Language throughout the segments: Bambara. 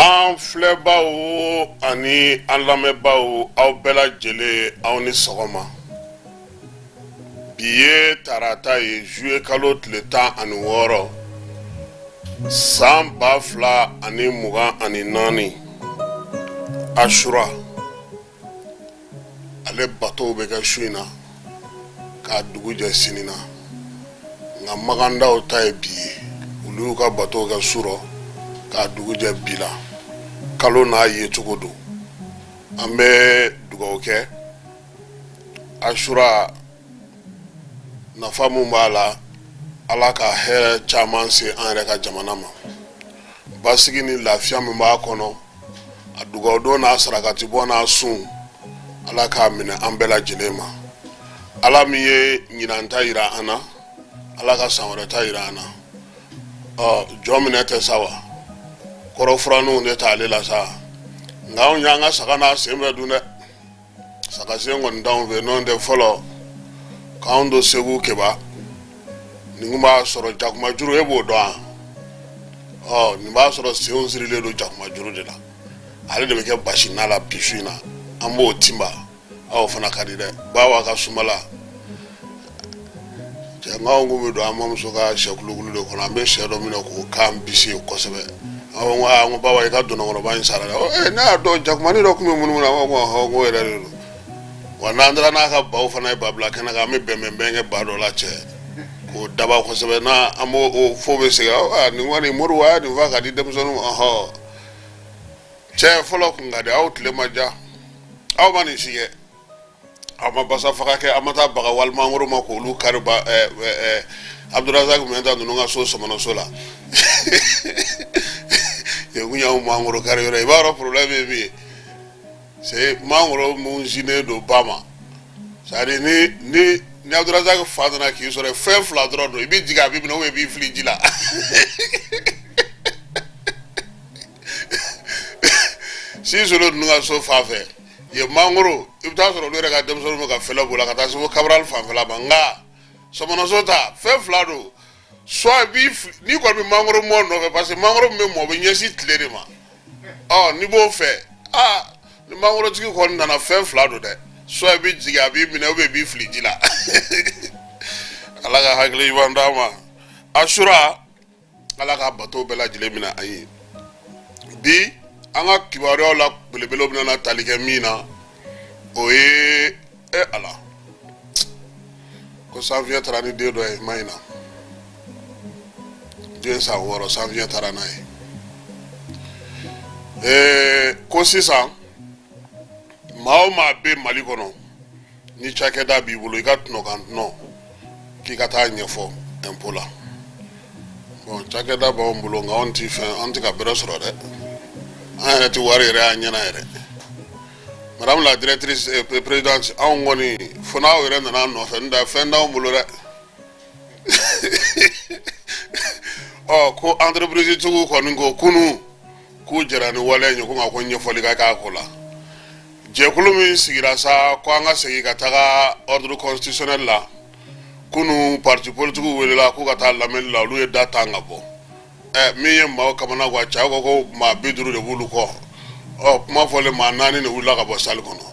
An filɛbaw ani an lamɛnbaw, aw bɛɛ lajɛlen, aw ni sɔgɔma. Bi ye tarata ye, juillet kalo tile 16, san 2024. Asura ale batow bɛ kɛ su in na k'a dugu jɛ sini na, nka makandaw ta ye bi ye. Olu y'u ka batow kɛ su rɔ k'a dugu jɛ bi la. Kalo n'a yecogo don. An bɛ dugawu kɛ asura nafa mun b'a la, Ala ka hɛrɛ caman se an yɛrɛ ka jamana ma, basigi ni lafiya min b'a kɔnɔ. A dugawudon n'a sarakatibɔ n'a sun, Ala k'a minɛ an bɛɛ lajɛlen ma. Ala min ye ɲinan ta yira an na, Ala ka san wɛrɛ ta yira an na. Ɔ jɔn minɛ tɛ sa wa, kɔrɔfuranninw de t'ale la sa. Nka anw y'an ka saga n'a sen bɛɛ dun dɛ. Saga sen kɔni t'anw fɛ. N'o tɛ, fɔlɔ k'anw to Segu Keba, nin kun b'a sɔrɔ jakumajuru, e b'o dɔn wa? Ɔ nin b'a sɔrɔ senw sirilen don jakumajuru de la. Ale de bɛ kɛ basi na la bi su in na, an b'o tinba. Aw fana ka di dɛ, bawa ka sumala cɛ. Nka kun bɛ don an mamuso ka sɛ kulukulu de kɔnɔ. An bɛ sɛ dɔ minɛ k'o kan bisi kosɛbɛ. An ko aa, ko bawa, i ka dononkɔrɔba in sara dɛ. Ne y'a dɔn, jakumani dɔ tun bɛ munumunu na. An ko ɔhɔn, ko yɛrɛ de don wa. N'an taara n'a ka baw fana ye, ba bila kɛnɛ kan, an bɛ bɛnbɛnbɛn kɛ ba dɔ la cɛ, k'o daba kosɛbɛ. N'a an b'o o fo bɛ segin, nin kɔni mori wa, nin fa ka di denmisɛnninw ma. Ɔhɔn cɛ, fɔlɔ kun ka di. Aw tile ma diya, aw ma nin si kɛ, aw ma basa faga kɛ, aw ma taa baga wali mangoro ma k'olu kari ba Abdourazak Mɛnta ninnu ka so, sɔmɔnɔso la yen kun y'anw mangoro kari yɔrɔ ye. I b'a dɔn problème ye min ye, c'est mangoro mun sinnen don ba ma. C'est à dire ni Abdourazak fa nana k'i sɔrɔ, fɛn fila dɔrɔn don: i bɛ jigin, a b'i minɛ, ou bien i b'i fili ji la. Si solo ninnu ka so fan fɛ yen, mangoro, i bɛ taa sɔrɔ olu yɛrɛ ka denmisɛnninw bɛ ka fɛlɛ b'o la ka taa se fo Cabral fanfɛla ma. Nka sɔmɔnɔso ta, fɛn fila don: soit i b'i n'i kɔni bɛ mangoro mɔ nɔfɛ, parce que mangoro min bɛ mɔ, o bɛ ɲɛsin tile de ma. Ɔ n'i b'o fɛ, aa, ni mangorotigi kɔni nana, fɛn fila don dɛ: soit i bɛ jigin, a b'i minɛ, ou bien i b'i fili ji la. Ala ka hakili ɲuman d'an ma. Asura, Ala ka bato bɛɛ lajɛlen minɛ an ye. Bi an ka kibaruyaw la belebelew bɛna tali kɛ min na, o ye e Ala ko sanfiɲɛ taara ni den dɔ ye Mahina. Den san 6, sanfiɲɛ taara n'a ye. Ko sisan maa o maa bɛ Mali kɔnɔ, ni cakɛda b'i bolo, i ka tɔnɔkan tɔnɔ k'i ka taa ɲɛfɔ impôt la. Bon, cakɛda b'anw bolo, nka anw ti fɛn, an ti ka bɛrɛ sɔrɔ dɛ. An yɛrɛ ti wari yɛrɛ y'an ɲɛna yɛrɛ. Madame la directrice présidente, anw kɔni, fo n'aw yɛrɛ nana an nɔfɛ, n tɛ fɛn t'anw bolo dɛ. Ɔ ko entreprise tigiw kɔni ko kunun k'u jɛra ni waleya in ye, ko nka ko ɲɛfɔli ka k'a ko la. Jɛkulu min sigira sa ko an ka segin ka taga ordre constitutionnel la, kunun parti politique welela k'u ka taa lamɛnni la, olu ye da tan ka bɔ. Ɛ min ye maaw kamana gan, cɛ ko maa 50 de b'olu kɔ. Ɔ kuma fɔlen, maa naani de wulila ka bɔ salle kɔnɔ,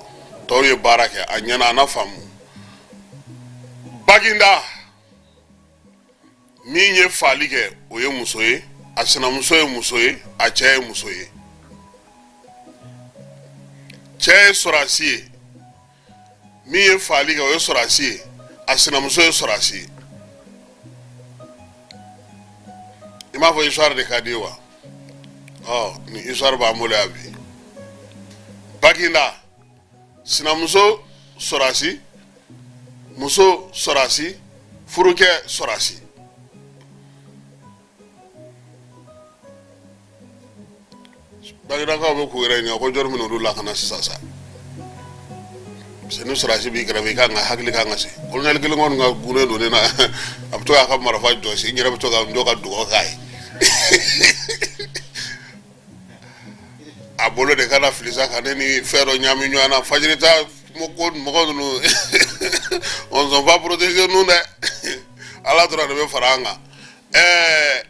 tɔw ye baara kɛ a ɲɛna, a na faamu. Baginda, min ye faali kɛ, o ye muso ye, a sinamuso ye muso ye, a cɛ ye muso ye. Cɛ ye sɔrɔdasi ye, min ye faali kɛ, o ye sɔrɔdasi ye, a sinamuso ye sɔrɔdasi ye. I m'a fɔ histoire de ka di wa? Ɔ nin histoire b'an bolo yan bi. Baginda, sinamuso sɔrɔdasi, muso sɔrɔdasi, furukɛ sɔrɔdasi. Bagindakaw bɛ k'u yɛrɛ ɲininka ko jɔnni bɛna olu lakana sisan sa, parce que ni sɔrɔdasi b'i kɛrɛfɛ, i kan ka hakili kan ka se. Kolonɛli kelen kɔni ka gunnen don ne na, a bɛ to k'a ka marifa jɔsi, n yɛrɛ bɛ to ka n jɔ ka dugawu k'a ye, a bolo de kana fili sa ka ne ni fɛn dɔ ɲaami ɲɔgɔn na. Fajiri ta ko mɔgɔ ninnu, on sont pas protégés nous dɛ, Ala dɔrɔn de bɛ fara an kan. Ɛɛ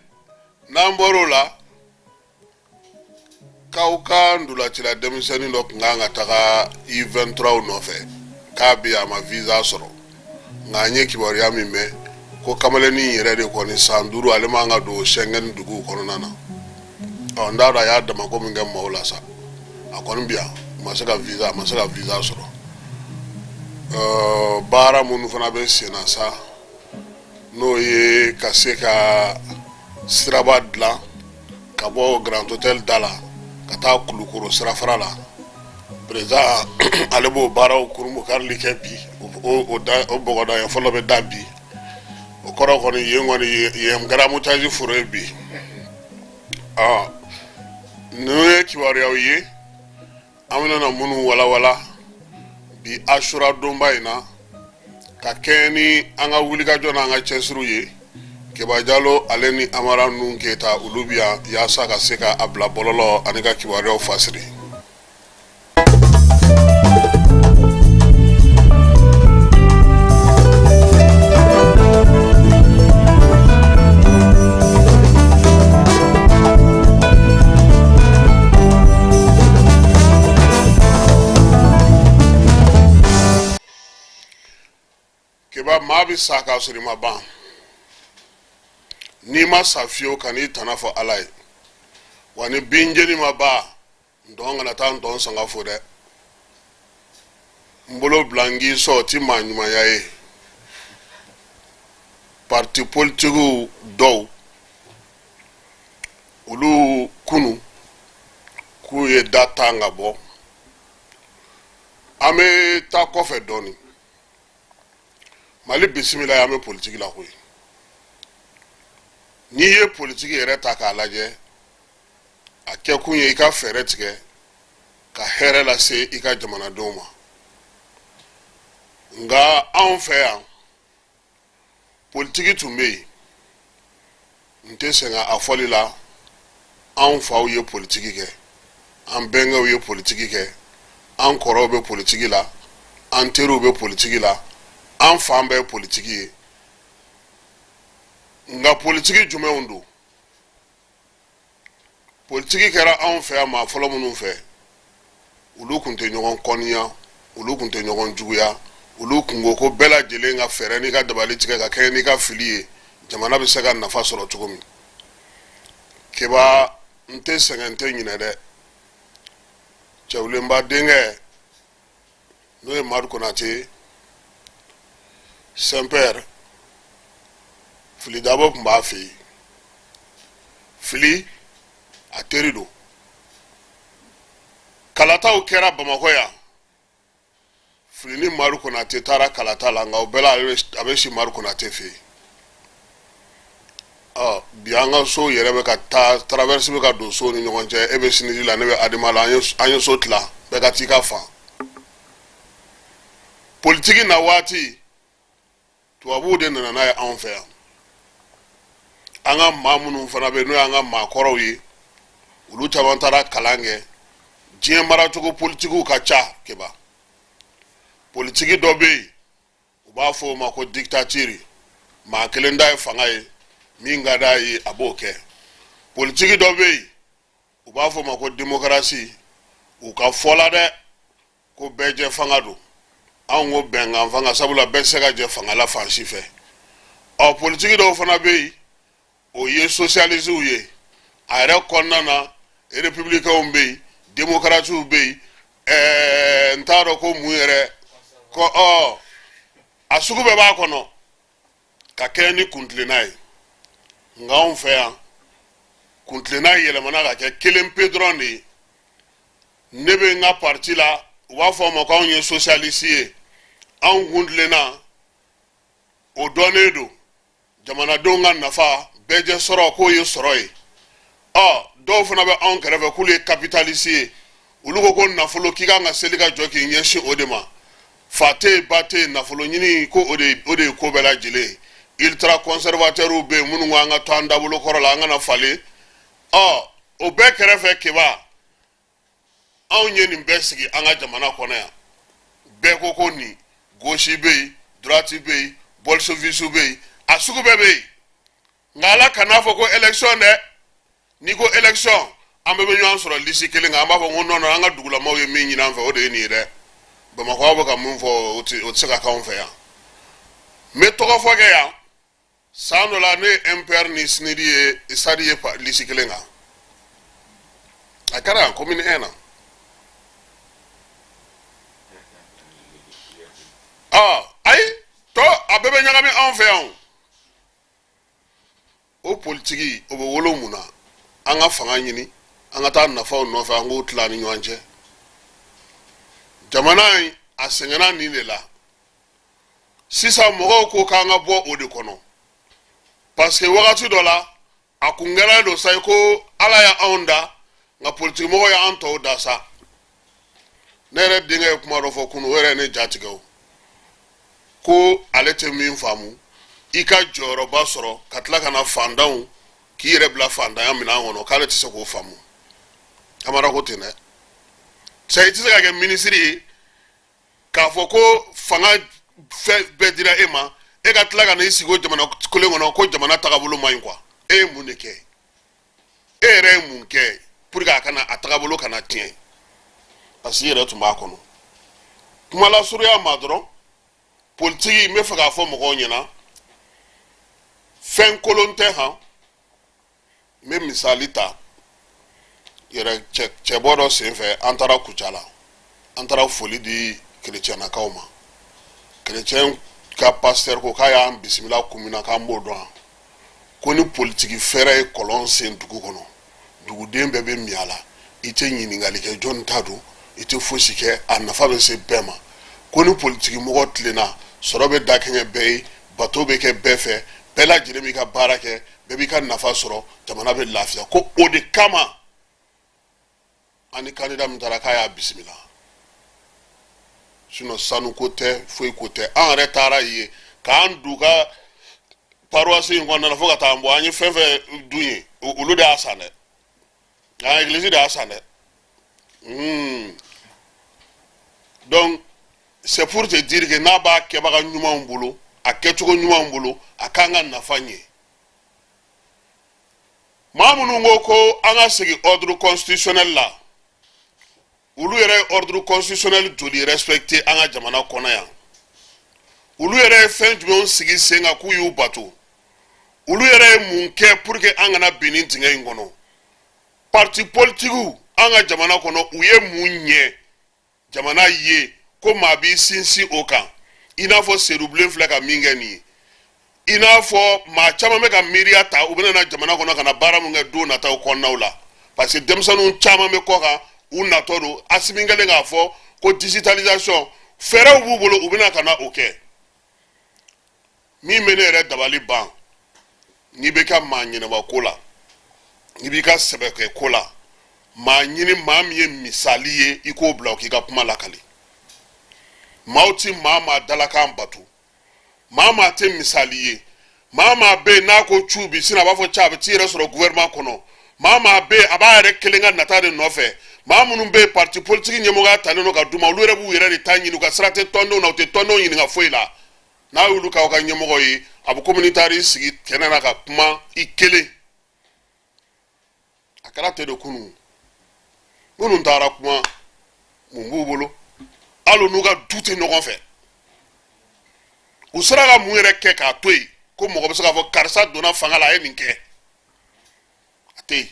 n'an bɔr'o la, K'aw ka ntolacila denmisɛnnin dɔ tun kan ka taga U23 nɔfɛ, k'a bɛ a ma visa sɔrɔ. Nka an ye kibaruya min mɛn ko kamalennin yɛrɛ de kɔni san 5 ale man ka don Schengen duguw kɔnɔna na. Ɔ, n t'a dɔn a y'a damako min kɛ maaw la sa, a kɔni bi yan, a ma se ka visa a ma se ka visa sɔrɔ. Baara minnu fana bɛ sen na sa, n'o ye ka se ka siraba dilan ka bɔ Grand Hôtel da la ka taa Kulukoro sirafara la, président ale b'o baaraw kurunbonkarili kɛ bi. O bɔgɔdaga fɔlɔ bɛ da bi. O kɔrɔ kɔni, yen kɔni, yen kɛra embouteillage foro ye bi. Ɔ, ninnu ye kibaruyaw ye an bɛna na minnu walawala bi Asura donba in na, ka kɛɲɛ ni an ka wulikajɔ n'an ka cɛsiriw ye. Keba Jalo ale ni Amara Nun Keyita, olu bɛ yan yaasa ka se ka a bila bɔlɔlɔ ani ka kibaruyaw fasiri. Keba, maa bɛ sa k'a sɔrɔ i ma ban. N'i ma sa fiyewu, kan'i tana fɔ Ala ye. Wa ni binjeni ma ban, ntɔn kana taa ntɔn sanga fo dɛ. N bolo bila n k'i sɔn, o ti maa ɲumanya ye. Parti politikiw dɔw, olu kunu k'u ye da tan ka bɔ. An bɛ taa kɔfɛ dɔɔni. Mali bisimila, an bɛ politiki la koyi. N'i ye politiki yɛrɛ ta k'a lajɛ, a kɛkun ye i ka fɛɛrɛ tigɛ ka hɛrɛ lase i ka jamanadenw ma. Nka anw fɛ yan, politiki tun bɛ yen, n tɛ sɛgɛn a fɔli la. Anw faw ye politiki kɛ, an bɛnkɛw ye politiki kɛ, an kɔrɔw bɛ politiki la, an teriw bɛ politiki la, an fan bɛɛ ye politiki ye. Nka politiki jumɛnw don? Politiki kɛra anw fɛ yan maa fɔlɔ minnu fɛ, olu tun tɛ ɲɔgɔn kɔniya, olu tun tɛ ɲɔgɔn juguya. Olu kun ko ko bɛɛ lajɛlen ka fɛɛrɛ n'i ka dabali tigɛ ka kɛɲɛ n'i ka fili ye, jamana bɛ se ka nafa sɔrɔ cogo min. Keba, n tɛ sɛgɛn, n tɛ ɲinɛ dɛ. Cɛwlenba denkɛ, n'o ye Madu Konate, Saint-Père, Fili Dabo tun b'a fɛ yen. Fili a teri don. Kalataw kɛra Bamakɔ yan, Fili ni Madu Konate taara kalata la, nka o bɛɛ la a bɛ si Madu Konate fɛ yen. Ɔ, bi an ka so yɛrɛ bɛ ka taa, traverse bɛ ka don so ni ɲɔgɔn cɛ. E bɛ sinidi la, ne bɛ Adema la. An ye so tila, bɛɛ ka t'i ka fan. Politiki na waati, tubabuw de nana n'a ye anw fɛ yan. An ka maa minnu fana bɛ, n'o y'an ka maakɔrɔw ye, olu caman taara kalan kɛ. Diɲɛ maracogo politikiw ka ca. Keba, politiki dɔ bɛ yen, u b'a fɔ o ma ko dictature. Maa kelen ta ye fanga ye, min ka d'a ye a b'o kɛ. Politiki dɔ bɛ yen, u b'a fɔ o ma ko démocratie. U ka fɔ la dɛ, ko bɛɛ jɛ fanga don. Anw ko bɛnkan fanga, sabula bɛɛ tɛ se ka jɛ fanga la fan si fɛ. Ɔ, politiki dɔw fana bɛ yen, o ye sosiyalisiw ye. A yɛrɛ kɔnɔna na, républicainw bɛ yen, démocratiw bɛ yen, n t'a dɔn ko mun yɛrɛ ko. Ɔ, a sugu bɛɛ b'a kɔnɔ ka kɛɲɛ ni kuntilenna ye. Nka anw fɛ yan, kuntilenna yɛlɛmana ka kɛ kelen pe dɔrɔn de ye. Ne bɛ n ka parti la, u b'a fɔ a ma ko anw ye sosiyalisi ye. Anw kuntilenna, o dɔnnen don, jamanadenw ka nafa, bɛɛjɛ sɔrɔ, k'o ye sɔrɔ ye. Ɔ, dɔw fana bɛ anw kɛrɛfɛ k'olu ye kapitalisi ye. Olu ko ko nafolo, k'i kan ka seli ka jɔ k'i ɲɛsin o de ma. Fa tɛ yen, ba tɛ yen, nafolo ɲini ko o de ye ko bɛɛ lajɛlen ye. Ultra conservateurw bɛ yen minnu ko an ka to an dabolo kɔrɔ la, an kana falen. Ɔ, o bɛɛ kɛrɛfɛ, Keba, anw ye nin bɛɛ sigi an ka jamana kɔnɔ yan. Bɛɛ ko ko nin gauche bɛ yen, droite bɛ yen, bolcheviste bɛ yen, a sugu bɛɛ bɛ yen. Nka Ala kan'a fɔ ko élection dɛ. N'i ko élection, An bɛɛ bɛ ɲɔgɔn sɔrɔ lisi kelen kan. An b'a fɔ ko non non, an ka dugulamaw ye min ɲini an fɛ, o de ye nin ye dɛ. Bamakɔ, aw bɛ ka mun fɔ, o tɛ se ka k'anw fɛ yan. N bɛ tɔgɔ fɔ kɛ yan. San dɔ la, ne ye MPR ni SNID ye, SADI ye lisi kelen kan. A kɛra yan, commune 1 na. Aa ayi, tɔ a bɛɛ bɛ ɲagami anw fɛ yan. O politiki, o bɛ wolo mun na? An ka fanga ɲini, an ka taa nafaw nɔfɛ, an k'o tila ni ɲɔgɔn cɛ. Jamana in, a sɛgɛnna nin de la. Sisan mɔgɔw ko k'an ka bɔ o de kɔnɔ, parce que wagati dɔ la, a kun kɛra don sa ko Ala y'anw da, nka politikimɔgɔw y'an tɔw da sa. Ne yɛrɛ denkɛ ye kuma dɔ fɔ kunun, o yɛrɛ ye ne jatigɛ. O ko ale tɛ min faamu, i ka jɔyɔrɔba sɔrɔ ka tila ka na fantanw k'i yɛrɛ bila fantanya minɛn kɔnɔ, k'ale tɛ se k'o faamu. Amara ko ten dɛ. Cɛ, i tɛ se ka kɛ minisiri ye k'a fɔ ko fanga fɛn bɛɛ dira e ma, e ka tila ka na i sigi o jamana kelen kɔnɔ ko jamana tagabolo man ɲi quoi. E ye mun de kɛ? E yɛrɛ ye mun kɛ pour que a kana a tagabolo kana tiɲɛ? Parce que i yɛrɛ tun b'a kɔnɔ. Kuma lasurunya ma dɔrɔn, politiki, n bɛ fɛ k'a fɔ mɔgɔw ɲɛna, fɛn kolon tɛ han. N bɛ misali ta yɛrɛ cɛbɔ dɔ senfɛ. An taara Kucala, an taara foli di kerecɛnnakaw ma. Kerecɛn ka pasteur ko k'a y'an bisimila kun min na, k'an b'o dɔn. Ko ni politiki fɛɛrɛ ye kɔlɔn sen dugu kɔnɔ, duguden bɛɛ bɛ min a la. I tɛ ɲininkali kɛ jɔnni ta don, i tɛ fosi kɛ, a nafa bɛ se bɛɛ ma. Ko ni politiki mɔgɔ tilenna, sɔrɔ bɛ dakɛɲɛ bɛɛ ye, bato bɛ kɛ bɛɛ fɛ, bɛɛ lajɛlen b'i ka baara kɛ, bɛɛ b'i ka nafa sɔrɔ, jamana bɛ lafiya. Ko o de kama, an ni candidat min taara, k'a y'a bisimila. Sinon sanuko tɛ, foyi ko tɛ. An yɛrɛ taara yen k'an d'u ka paroisse in kɔnɔna na fo ka taa an bɔ. An ye fɛn fɛn dun ye, olu de y'a san dɛ. Nka église de y'a san dɛ. Donc c'est pour te dire que n'a b'a kɛbaga ɲumanw bolo, a kɛcogo ɲumanw bolo, a k'an ka nafa ɲɛ. Maa minnu ko ko an ka segin ordre constitutionnel la, olu yɛrɛ ye ordre constitutionnel joli respecté an ka jamana kɔnɔ yan? Olu yɛrɛ ye fɛn jumɛnw sigi sen kan k'u y'u bato? Olu yɛrɛ ye mun kɛ pour que an kana bin nin dingɛ in kɔnɔ? Parti politikiw an ka jamana kɔnɔ, u ye mun ɲɛ jamana ye ko maa b'i sinsin o kan, i n'a fɔ Sedubilen filɛ ka min kɛ nin ye, i n'a fɔ maa caman bɛ ka miiriya ta, u bɛna na jamana kɔnɔ ka na baara min kɛ don nataw kɔnɔnaw la? Parce que denmisɛnninw caman bɛ kɔ kan, u natɔ don. Asimi kɛlen k'a fɔ ko digitalisation, fɛɛrɛw b'u bolo, u bɛna ka na o kɛ. Min bɛ ne yɛrɛ dabali ban, n'i bɛ ka maa ɲɛnama ko la, n'i b'i ka sɛbɛ kɛ ko la, maa ɲini, maa min ye misali ye, i k'o bila o k'i ka kuma lakali. Maaw ti maa maa dalakan bato, maa maa tɛ misali ye. Maa maa bɛ yen n'a ko cu bi sini, a b'a fɔ ca, a bɛ t'i yɛrɛ sɔrɔ gouvernement kɔnɔ. Maa maa bɛ yen, a b'a yɛrɛ kelen ka nata de nɔfɛ. Maa minnu bɛ yen, parti politique ɲɛmɔgɔya talen don ka d'u ma, olu yɛrɛ b'u yɛrɛ de ta ɲini, u ka sira tɛ tɔndenw na, u tɛ tɔndenw ɲininka foyi la. N'a y'olu k'aw ka ɲɛmɔgɔ ye, a bɛ komi n'i taara i sigi kɛnɛ na ka kuma i kelen. A kɛra ten de kunun. Minnu taara kuma, mun b'u bolo? Hali n'u ka du tɛ ɲɔgɔn fɛ, u sera ka mun yɛrɛ kɛ k'a to yen ko mɔgɔ bɛ se k'a fɔ karisa donna fanga la, a ye nin kɛ? A tɛ yen.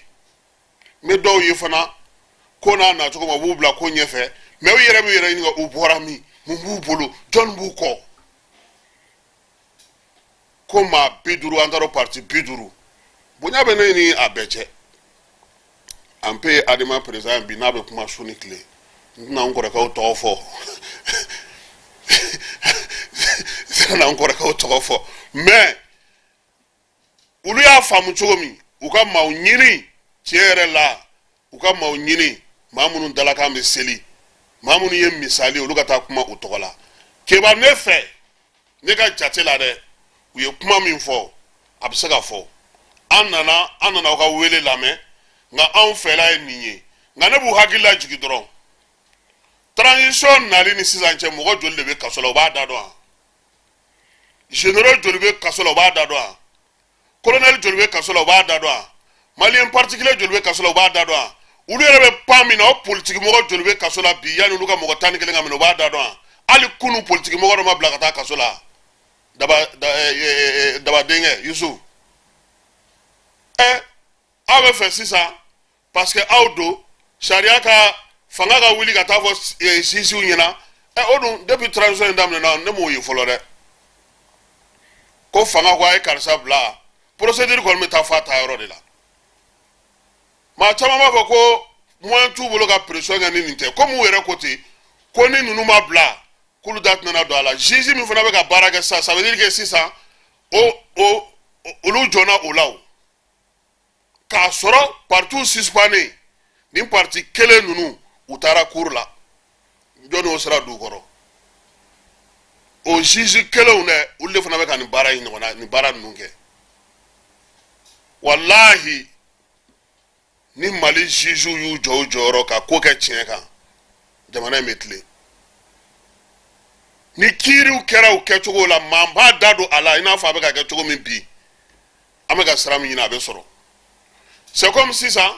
N bɛ dɔw ye fana, ko n'a nacogo ma, u b'u bila ko ɲɛfɛ, mais u yɛrɛ b'u yɛrɛ ɲininka u bɔra min, mun b'u bolo, jɔnni b'u kɔ. Ko maa 50, an taara parti 50, bonya bɛ ne ni a bɛɛ cɛ. An pe Adema président bi, n'a bɛ kuma su ni tile, n tɛna n kɔrɔkɛw tɔgɔ fɔ, n tɛna n kɔrɔkɛw tɔgɔ fɔ, mais olu y'a faamu cogo min, u ka maaw ɲini. Tiɲɛ yɛrɛ la, u ka maaw ɲini, maa minnu dalakan bɛ seli, maa minnu ye misali, olu ka taa kuma u tɔgɔ la. Keba, ne fɛ, ne ka jate la dɛ, u ye kuma min fɔ, a bɛ se ka fɔ. An nana aw ka wele lamɛn, nka anw fɛla ye nin ye. Nka ne b'u hakili lajigin dɔrɔn, transition nali ni sisan cɛ, mɔgɔ joli de bɛ kaso la, u b'a da dɔn wa? Généraux joli bɛ kaso la, u b'a da dɔn wa? Colonel joli bɛ kaso la, u b'a da dɔn wa? Malien particulier joli bɛ kaso la, u b'a da dɔn wa? Olu yɛrɛ bɛ pan min na, o politiki mɔgɔ joli bɛ kaso la bi? Yanni olu ka mɔgɔ 11 ka minɛ, u b'a da dɔn wa? Hali kunu, politiki mɔgɔ dɔ ma bila ka taa kaso la, daba da, daba denkɛ Yusu. Aw bɛ fɛ sisan, parce que aw don sariya ka fanga ka wuli ka taa fɔ sisiw ɲɛna. O dun, depuis transition in daminɛna, ne m'o ye fɔlɔ dɛ, ko fanga ko a ye karisa bila. Procédure kɔni bɛ taa f'a taa yɔrɔ de la. Maa caman b'a fɔ ko moyen t'u bolo ka pression kɛ ni nin tɛ. Komi u yɛrɛ ko ten ko ni ninnu ma bila, k'olu da tɛna don a la. Juge min fana bɛ ka baara kɛ sisan, ça veut dire que sisan o olu jɔnna o la. O k'a sɔrɔ parti suspendé, nin parti kelen ninnu, u taara cour la, jɔnni y'o sira d'u kɔrɔ? O juge kelenw dɛ, olu de fana bɛ ka nin baara in ɲɔgɔnna, nin baara ninnu kɛ. Walahi, ni Mali juge y'u jɔ u jɔyɔrɔ ka ko kɛ tiɲɛ kan, jamana in bɛ tilen. Ni kiiriw kɛra o kɛcogo la, maa b'a da don a la, i n'a fɔ a bɛ ka kɛ cogo min bi, an bɛ ka sira min ɲini, a bɛ sɔrɔ. C'est comme sisan,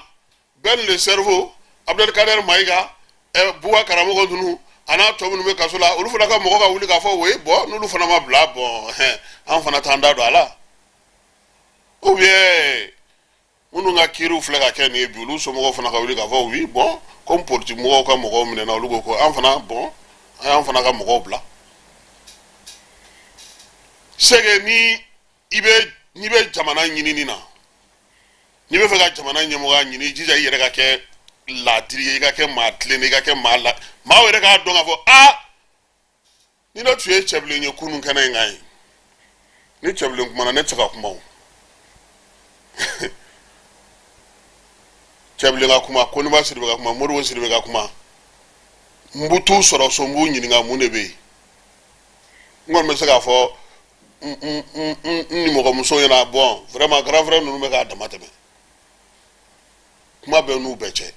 Ben le cerveau, Abdelkader Mayiga, Buwa karamɔgɔ ninnu, a n'a tɔ minnu bɛ kaso la, olu fana ka mɔgɔ ka wuli k'a fɔ o ye bɔn, n'olu fana ma bila bɔn, an fana t'an da don a la. Ou bien minnu ka kiiriw filɛ ka kɛ nin ye bi, olu somɔgɔw fana ka wuli k'a fɔ oui, bon, comme politique mɔgɔw ka mɔgɔw minɛna, olu ko ko an fana, bon, an y'an fana ka mɔgɔw bila. C'est que ni i bɛ n'i bɛ jamana ɲinini na, n'i bɛ fɛ ka jamana ɲɛmɔgɔya ɲini, i jija i yɛrɛ ka kɛ laadiri ye, i ka kɛ maa tilennen, i ka kɛ maa la, maaw yɛrɛ k'a dɔn k'a fɔ aa, ni ne tun ye Cɛbilen ye kunun kɛnɛ in kan ye, ni Cɛbilen kumana, ne tɛ se ka kuma. O Cɛbilen ka kuma, Koniba Sidibe ka kuma, Modibo Sidibe ka kuma, n b'u t'u sɔrɔ so, n b'u ɲininka mun de bɛ yen. N kɔni bɛ se k'a fɔ n nimɔgɔmuso ɲɛna, bon, vraiment, grand frère ninnu bɛ k'a dama tɛmɛ, kuma bɛ n'u bɛɛ cɛ,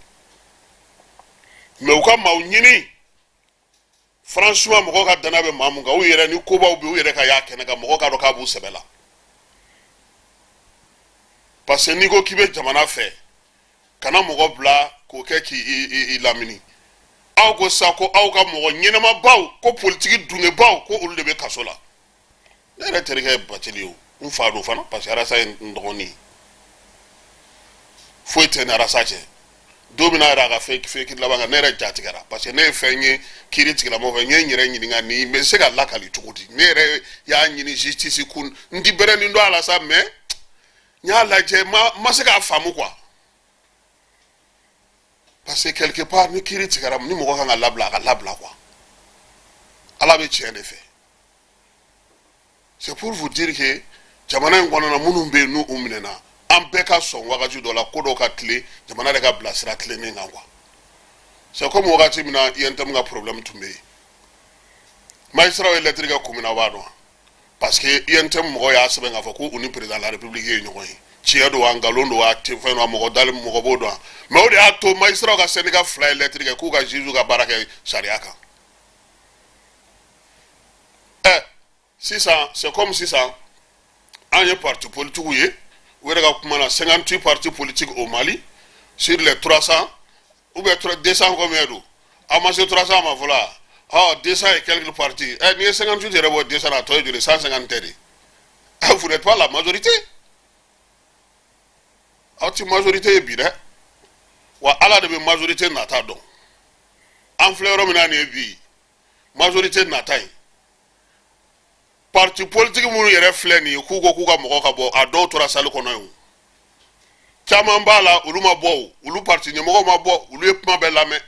mais u ka maaw ɲini, franchement, mɔgɔw ka danaya bɛ maa mun kan, u yɛrɛ ni kobaw bɛ u yɛrɛ ka y'a kɛnɛ kan, mɔgɔw k'a dɔn k'a b'u sɛbɛ la. Parce que n'i ko k'i bɛ jamana fɛ, kana mɔgɔ bila k'o kɛ k'i lamini. Aw ko sa ko aw ka mɔgɔ ɲɛnɛmabaw, ko politiki dungebaw, ko olu de bɛ kaso la. Ne yɛrɛ terikɛ ye Batili ye, o n fa don fana, parce que Arasa ye n dɔgɔnin ye, foyi tɛ ni Arasa cɛ. Don min na yɛrɛ a ka fɛn kiiri laban kan, ne yɛrɛ ja tigɛra, parce que ne ye fɛn ye kiiri tigilamɔgɔ fɛ, n ye n yɛrɛ ɲininka nin bɛ se ka lakali cogo di. Ne yɛrɛ y'a ɲini justice kun, n ti bɛrɛ nin dɔn a la sa, mais n y'a lajɛ, ma se k'a faamu quoi. Parce que quelque part, ni kiiri tigɛra, ni mɔgɔ kan ka labila, a ka labila quoi. Ala bɛ tiɲɛ de fɛ. C'est pour vous dire que jamana in kɔnɔna, minnu bɛ yen n'u u minɛna, an bɛɛ ka sɔn wagati dɔ la, ko dɔw ka tilen, jamana yɛrɛ ka bila sira tilennen kan quoi. C'est comme wagati min na UNTM ka problème tun bɛ yen, magistrat ye lettre kɛ kun min na, aw b'a dɔn, parce que UNTM mɔgɔw y'a sɛbɛn k'a fɔ ko u ni président de la République ye ɲɔgɔn ye. Tiɲɛ don wa, nkalon don wa, fɛn don, mɔgɔ dalen mɔgɔ b'o dɔn. Mais o de y'a to magistrat ka syndicat fila ye lettre kɛ k'u ka juge ka baara kɛ sariya kan. Sisan, c'est comme sisan an ye parti politique ye, u yɛrɛ ka kuma na, 58 partis politiques au Mali sur les 300 ou bien 200, combien don? A ma se 300 ma fɔlɔ. Ɔ, 200 et quelques partis. N'i ye 58 yɛrɛ bɔ 200 na, a tɔ ye joli? 150 tɛ de? Vous n'êtes pas la majorité, aw ti majorité ye bi dɛ. Wa Ala de bɛ majorité nata dɔn. An filɛ yɔrɔ min na nin ye bi, majorité nata ye parti politique minnu yɛrɛ filɛ nin ye, k'u ko k'u ka mɔgɔ ka bɔ, a dɔw tora salle kɔnɔ yen, caman b'a la, olu ma bɔ. O olu parti ɲɛmɔgɔw ma bɔ, olu ye kuma bɛɛ lamɛn,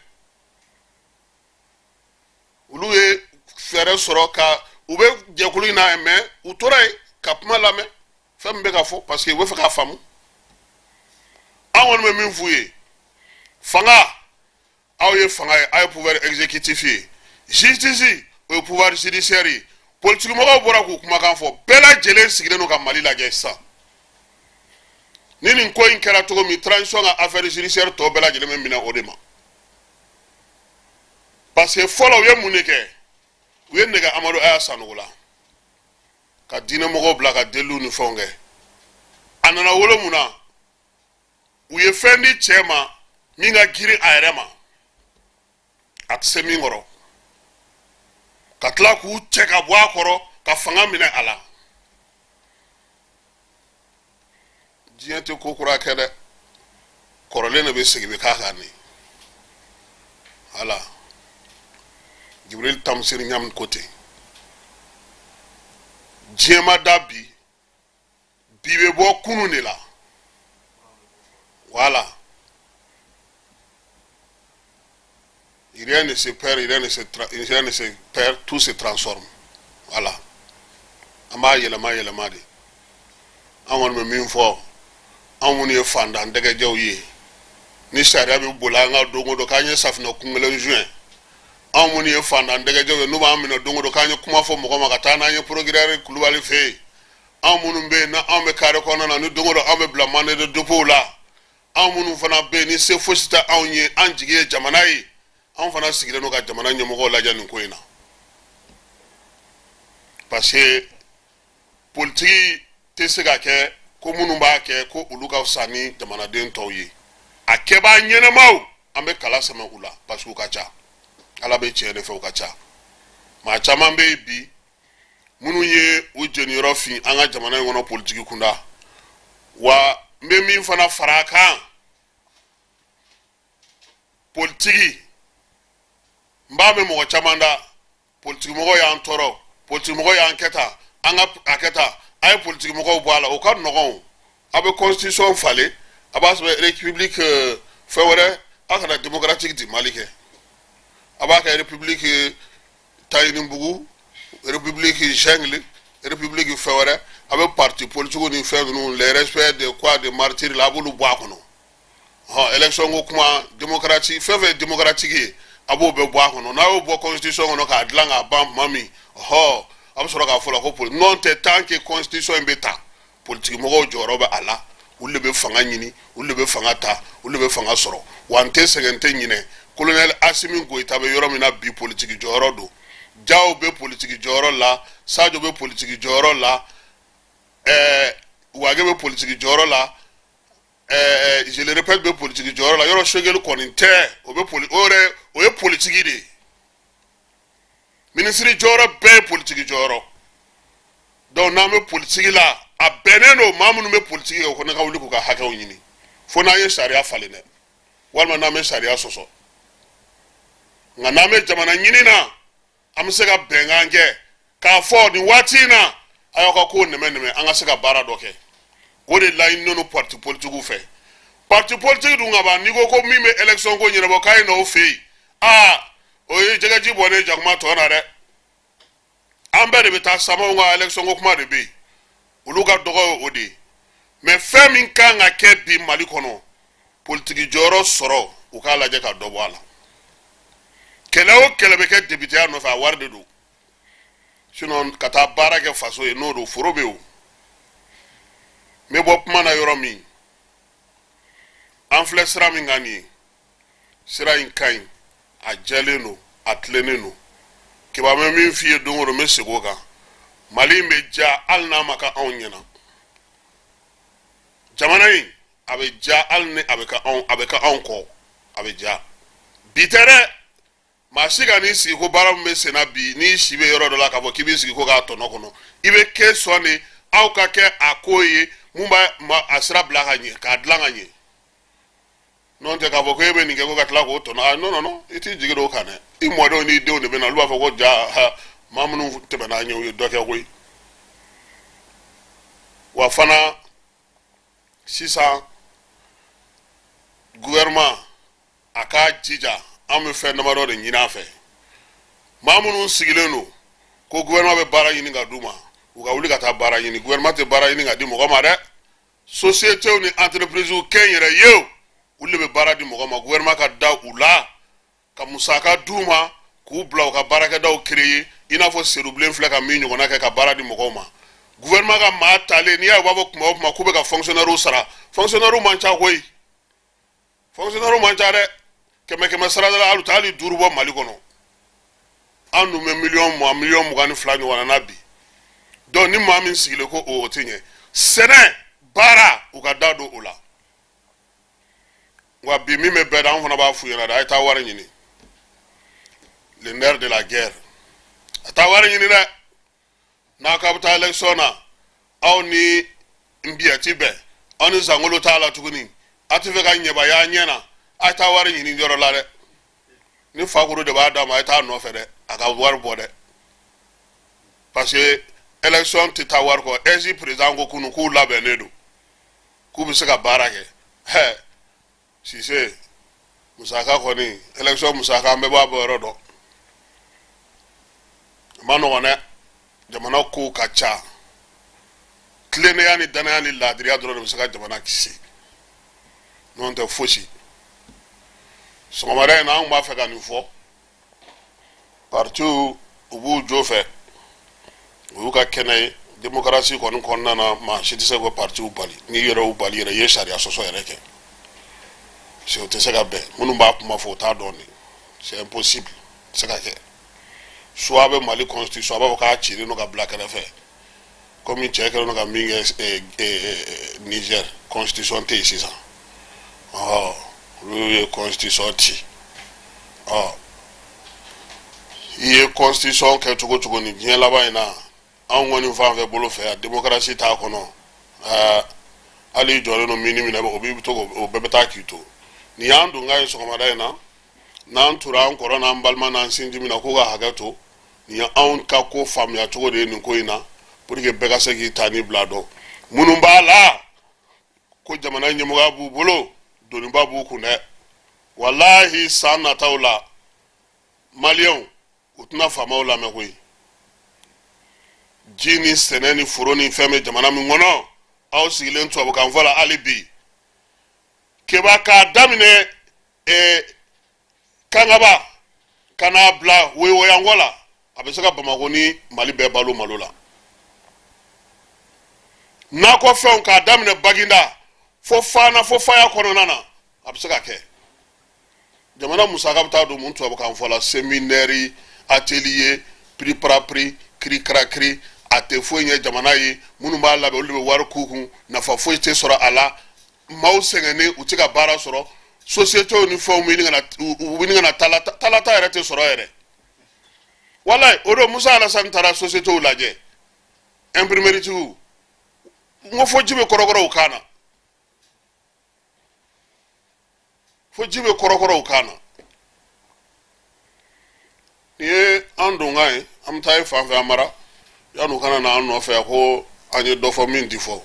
olu ye fɛɛrɛ sɔrɔ ka u bɛ jɛkulu in na, mais u tora yen ka kuma lamɛn, fɛn min bɛ ka fɔ, parce que u bɛ fɛ k'a faamu. An kɔni bɛ min f'u ye, fanga, aw ye fanga ye, aw ye pouvoir exécutif ye, justice, o ye pouvoir judiciaire ye. Politique mɔgɔw bɔra k'u kumakan fɔ, bɛɛ lajɛlen sigilen don ka Mali lajɛ sisan. Ni nin ko in kɛra cogo min, transition ka affaire judiciaire tɔ bɛɛ lajɛlen bɛ minɛ o de ma. Parce que fɔlɔ, u ye mun de kɛ? U ye nɛgɛ Amadu Aya Sanogo la ka diinɛ mɔgɔw bila ka deliw ni fɛnw kɛ. A nana wolo mun na? U ye fɛn di cɛ ma. Min ka girin a yɛrɛ ma, a tɛ se min kɔrɔ, ka tila k'u cɛ ka bɔ a kɔrɔ, ka fanga minɛ a la. Diɲɛ tɛ ko kura kɛ dɛ, kɔrɔlen de bɛ segin bɛ k'a kan nin. Wala Jibril Tamsir Ɲam ko ten, diɲɛ ma da bi, bi bɛ bɔ kunun de la. Voilà, rien ne se perd, rien ne se perd, tout se transforme. Voilà, an b'a yɛlɛma yɛlɛma de. An kɔni bɛ min fɔ, anw minnu ye fantan dɛgɛjɛw ye, ni sariya bɛ boli an kan don o don k'an ye safinɛ kun kelen suɲɛ, anw minnu ye fantan dɛgɛjɛw ye, n'u b'an minɛ don o don k'an ye kuma fɔ mɔgɔ ma ka taa n'an ye procureur Kulubali fɛ yen, anw minnu bɛ yen n'anw bɛ carré kɔnɔna na, ni don o don anw bɛ bila mandat de dépôt la, anw minnu fana bɛ yen ni se fosi tɛ anw ye, an jigi ye jamana ye, anw fana sigilen don ka jamana ɲɛmɔgɔw lajɛ nin ko in na, parce que politiki tɛ se ka kɛ ko minnu b'a kɛ ko olu ka fisa ni jamanaden tɔw ye. A kɛbaa ɲɛnɛmaw, an bɛ kala sɛmɛ u la, parce que u ka ca. Ala bɛ tiɲɛ de fɛ, u ka ca. Maa caman bɛ yen bi minnu ye u jeniyɔrɔ fin an ka jamana in kɔnɔ politiki kunda. Wa n bɛ min fana fara a kan, politiki, n b'a mɛn mɔgɔ caman da, politikimɔgɔw y'an tɔɔrɔ, politikimɔgɔw y'an kɛ tan, an ka a kɛ tan, a ye politikimɔgɔw bɔ a la. O ka nɔgɔn. A bɛ constitution falen, a b'a sɛbɛn république fɛn wɛrɛ, a kana démocratique du Mali kɛ, a b'a kɛ république Tayinibugu, république jungle, république fɛn wɛrɛ. A bɛ parti politique ni fɛn ninnu, les respects de quoi de martyrs la, a b'olu bɔ a kɔnɔ. Hɔn, élection ko kuma, démocratie, fɛn fɛn ye démocratique ye, a b'o bɛɛ bɔ a kɔnɔ. N'a y'o bɔ constitution kɔnɔ k'a dilan k'a ban tuma min, hɔ, a bɛ sɔrɔ k'a fɔ la ko poli n'o tɛ. Tant que constitution in bɛ ta, politiki mɔgɔw jɔyɔrɔ bɛ a la. Olu de bɛ fanga ɲini, olu de bɛ fanga ta, olu de bɛ fanga sɔrɔ. Wa n tɛ sɛgɛn, n tɛ ɲinɛ, colonel Asimi Goyita bɛ yɔrɔ min na bi, politiki jɔyɔrɔ don. Jaw bɛ politiki jɔyɔrɔ la, Sajo bɛ politiki jɔyɔrɔ la, Wage bɛ politiki jɔyɔrɔ la, je le répète, bɛ politiki jɔyɔrɔ la. Yɔrɔ Sogɛli kɔni tɛ, o bɛ poli, o yɛrɛ o ye politiki de ye. Minisiri jɔyɔrɔ bɛɛ ye politiki jɔyɔrɔ. Donc n'an bɛ politiki la, a bɛnnen don maa minnu bɛ politiki kɛ, o fana ka wuli k'u ka hakɛw ɲini, fo n'an ye sariya falen dɛ, walima n'an bɛ sariya sɔsɔ. Nka n'an bɛ jamana ɲini na, an bɛ se ka bɛnkan kɛ k'a fɔ nin waati in na, a y'aw ka kow nɛmɛ nɛmɛ, an ka se ka baara dɔ kɛ. O de laɲininen don parti politikiw fɛ. Parti politique dun ka ban, n'i ko ko min bɛ élection ko ɲɛnabɔ k'a ye na o fɛ yen, aa, o ye jɛgɛji bɔnnen jakuma tɔ na dɛ. An bɛɛ de bɛ taa samaw ka élection ko kuma de bɛ yen, olu ka dɔgɔ ye o de ye. Mais fɛn min kan ka kɛ bi Mali kɔnɔ, politiki jɔyɔrɔ sɔrɔ, u k'a lajɛ ka dɔ bɔ a la. Kɛlɛ o kɛlɛ bɛ kɛ députéya nɔfɛ, a wari de don. Sinon ka taa baara kɛ faso ye, n'o don, foro bɛ yen. O n bɛ bɔ kuma na yɔrɔ min, an filɛ sira min kan nin ye, sira in ka ɲi, a jɛlen don, a tilennen don. Kiba bɛ min f'i ye don o don, n bɛ segin o kan: Mali in bɛ diya hali n'a ma kɛ anw ɲɛna. Jamana in a bɛ diya hali ni a bɛ kɛ anw, a bɛ kɛ anw kɔ, a bɛ diya. Bi tɛ dɛ. Maa si ka n'i sigi ko baara min bɛ sen na bi, n'i si bɛ yɔrɔ dɔ la, k'a fɔ k'i b'i sigi ko k'a tɔnɔ kɔnɔ, i bɛ kɛ sɔn de aw ka kɛ a ko ye mun b'a a sira bila ka ɲɛ, k'a dilan ka ɲɛ. N'o tɛ, k'a fɔ ko e bɛ nin kɛ ko ka tila k'o tɔnɔ, ah non, non, non, i t'i jigi d'o kan dɛ. I mɔdenw n'i denw de bɛ na, olu b'a fɔ ko ja ha, maa minnu tɛmɛna an ɲɛ, u ye dɔ kɛ koyi. Wa fana sisan, gouvernement a k'a jija, an bɛ fɛn damadɔ de ɲini a fɛ. Maa minnu sigilen don ko gouvernement bɛ baara ɲini ka d'u ma, u ka wuli ka taa baara ɲini. Gouvernement tɛ baara ɲini ka di mɔgɔ ma dɛ. Sociétés ni entreprises kɛnyɛrɛ ye, olu de bɛ baara di mɔgɔ ma. Gouvernement ka da u la ka musaka d'u ma k'u bila u ka baarakɛdaw créer, i n'a fɔ Serubilen filɛ ka min ɲɔgɔnna kɛ ka baara di mɔgɔw ma. Gouvernement ka maa talen, n'i y'a ye u b'a fɔ kuma o kuma k'u bɛ ka fonctionnaires sara, fonctionnaires man ca koyi, fonctionnaires man ca dɛ. Kɛmɛ kɛmɛ sara la, hali u tɛ hali 5 bɔ Mali kɔnɔ. An dun bɛ miliyɔn 20, miliyɔn 22 ɲɔgɔnna na bi. Donc ni maa min sigilen ko o tɛ ɲɛ, sɛnɛ baara, u ka da don o la. Wa bi min bɛ bɛɛ da, an fana b'a f'u ɲɛna dɛ, a ye taa wari ɲini, le nerf de la guerre, a taa wari ɲini dɛ. N'a k'a bɛ taa élection na, aw ni nbiyɛ ti bɛn, aw ni zangolo t'a la tuguni, a tɛ fɛ ka ɲɛba y'a ɲɛ na, a ye taa wari ɲini yɔrɔ la dɛ. Ni fakuru de b'a d'a ma, a ye taa nɔfɛ dɛ, a ka wari bɔ dɛ, parce que élection tɛ taa wari kɔ. AIGE président ko kunu k'u labɛnnen don, k'u bɛ se ka baara kɛ. Hɛ Sise, musaka kɔni, élection musaka, an bɛɛ b'a bɔ yɔrɔ dɔn, a ma nɔgɔn dɛ. Jamana kow ka ca. Tilennenya ni danaya ni laadiriya dɔrɔn de bɛ se ka jamana kisi, n'o tɛ fosi. Sɔgɔmada in na, an b'a fɛ ka nin fɔ: partiw, u b'u jo fɛ, o y'u ka kɛnɛ ye. Démocratie kɔni kɔnɔna na, maa si tɛ se ko partiw bali. N'i yɛrɛ y'u bali yɛrɛ, i ye sariya sɔsɔ yɛrɛ kɛ, parce que o tɛ se ka bɛn. Minnu b'a kuma fɔ, o t'a dɔn de, c'est impossible, tɛ se ka kɛ. Soit a bɛ Mali constitution, a b'a fɔ k'a cilen don ka bila kɛrɛfɛ, komi cɛ kɛlen don ka min kɛ Niger, constitution tɛ yen sisan. Ɔ olu ye constitution ci. Ɔ i ye constitution kɛ cogo cogo nin diɲɛ laban in na, anw kɔni fan fɛ bolo fɛ yan, démocratie t'a kɔnɔ. Hali i jɔlen don min minɛ, o b'i to, o bɛɛ bɛ taa k'i to. Nin y'an donkan ye sɔgɔmada in na. N'an tura an kɔrɔ n'an balima n'an sinji min na, k'u ka hakɛ to. Nin ye anw ka ko faamuya cogo de ye nin ko in na, pour que bɛɛ ka se k'i ta ni bila dɔn. Minnu b'a la ko jamana ɲɛmɔgɔya b'u bolo, doniba b'u kun dɛ. Walahi, san nataw la, maliyɛnw u tɛna faamaw lamɛn koyi. Ji ni sɛnɛ ni foro ni fɛn bɛ jamana min kɔnɔ, aw sigilen tubabukan fɔ la hali bi. Keba k'a daminɛ Kangaba ka n'a bila Woyowayankɔ la, a bɛ se ka Bamakɔ ni Mali bɛɛ balo malo la. Nakɔfɛnw k'a daminɛ Baginda fo Fana, fo Faya kɔnɔna na, a bɛ se ka kɛ. Jamana musaka bɛ taa don mun tubabukan fɔ la? Séminaire, atelier, pri parapri, kiri karakiri, a tɛ foyi ɲɛ jamana ye. Minnu b'a labɛn, olu de bɛ wari k'u kun, nafa foyi tɛ sɔrɔ a la. Maaw sɛgɛnnen, u tɛ ka baara sɔrɔ, sociétés ni fɛnw bɛ ɲini ka na, u bɛ ɲini ka na talata talata yɛrɛ tɛ sɔrɔ yɛrɛ. Walayi, o don Musa Alasani taara sociétés lajɛ, imprimerie tigiw, n ko fo ji bɛ kɔrɔkɔrɔ u kan na, fo ji bɛ kɔrɔkɔrɔ u kan na. Nin ye an donkan ye. An bɛ taa e fan fɛ, an mara yan'u kana na an nɔfɛ ko an ye dɔ fɔ min ti fɔ.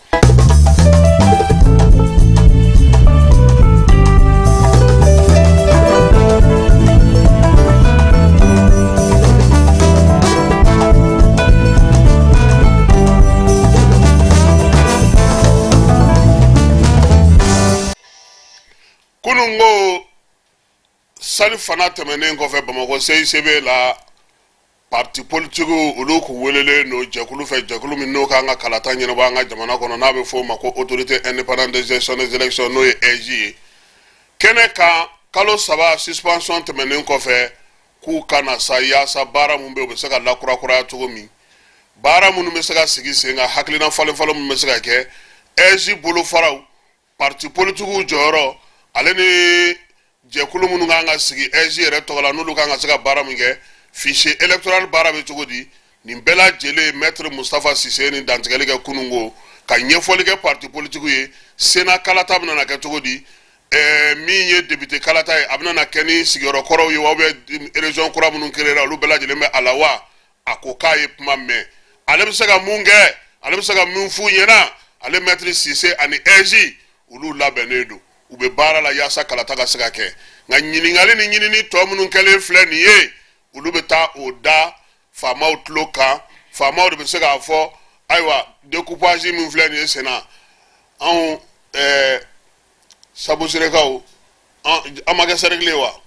Kunun ko salifana tɛmɛnen kɔfɛ, Bamakɔ CICB la, parti politique olu kun welelen don jɛkulu fɛ, jɛkulu min n'o kan ka kalata ɲɛnabɔ an ka jamana kɔnɔ, n'a bɛ fɔ o ma ko Autorité indépendante de gestion des élections, n'o ye AIGE ye. Kɛnɛ kan, kalo 3 suspension tɛmɛnen kɔfɛ, k'u ka na sa yaasa baara min bɛ yen, u bɛ se ka lakurakuraya cogo min, baara minnu bɛ se ka sigi sen kan, hakilina falen falen minnu bɛ se ka kɛ, AIGE bolofaraw, parti politikiw jɔyɔrɔ, ale ni jɛkulu minnu kan ka sigi AIGE yɛrɛ tɔgɔ la, n'olu kan ka se ka baara min kɛ, fichier électoral baara bɛ cogo di, nin bɛɛ lajɛlen, maître Moustapha Cissé ni dantigɛli kɛ kununko ka ɲɛfɔli kɛ parti politikiw ye. Sénat kalata bɛna na kɛ cogo di? Min ye député kalata ye, a bɛna na kɛ ni sigiyɔrɔ kɔrɔw ye wa, ou bien région kura minnu créera, olu bɛɛ lajɛlen bɛ a la wa? A ko k'a ye kuma mɛn, ale bɛ se ka mun kɛ, ale bɛ se ka min f'u ɲɛna. Ale maître Cissé ani AIGE, olu labɛnnen don, u bɛ baara la yaasa kalata ka se ka kɛ. Nka ɲininkali ni ɲinini tɔ minnu kɛlen filɛ nin ye, olu bɛ taa o da faamaw tulo kan. Faamaw de bɛ se k'a fɔ: ayiwa, découpage min filɛ nin ye senna, anw Sabusirekaw, an ma kɛ cercle ye wa?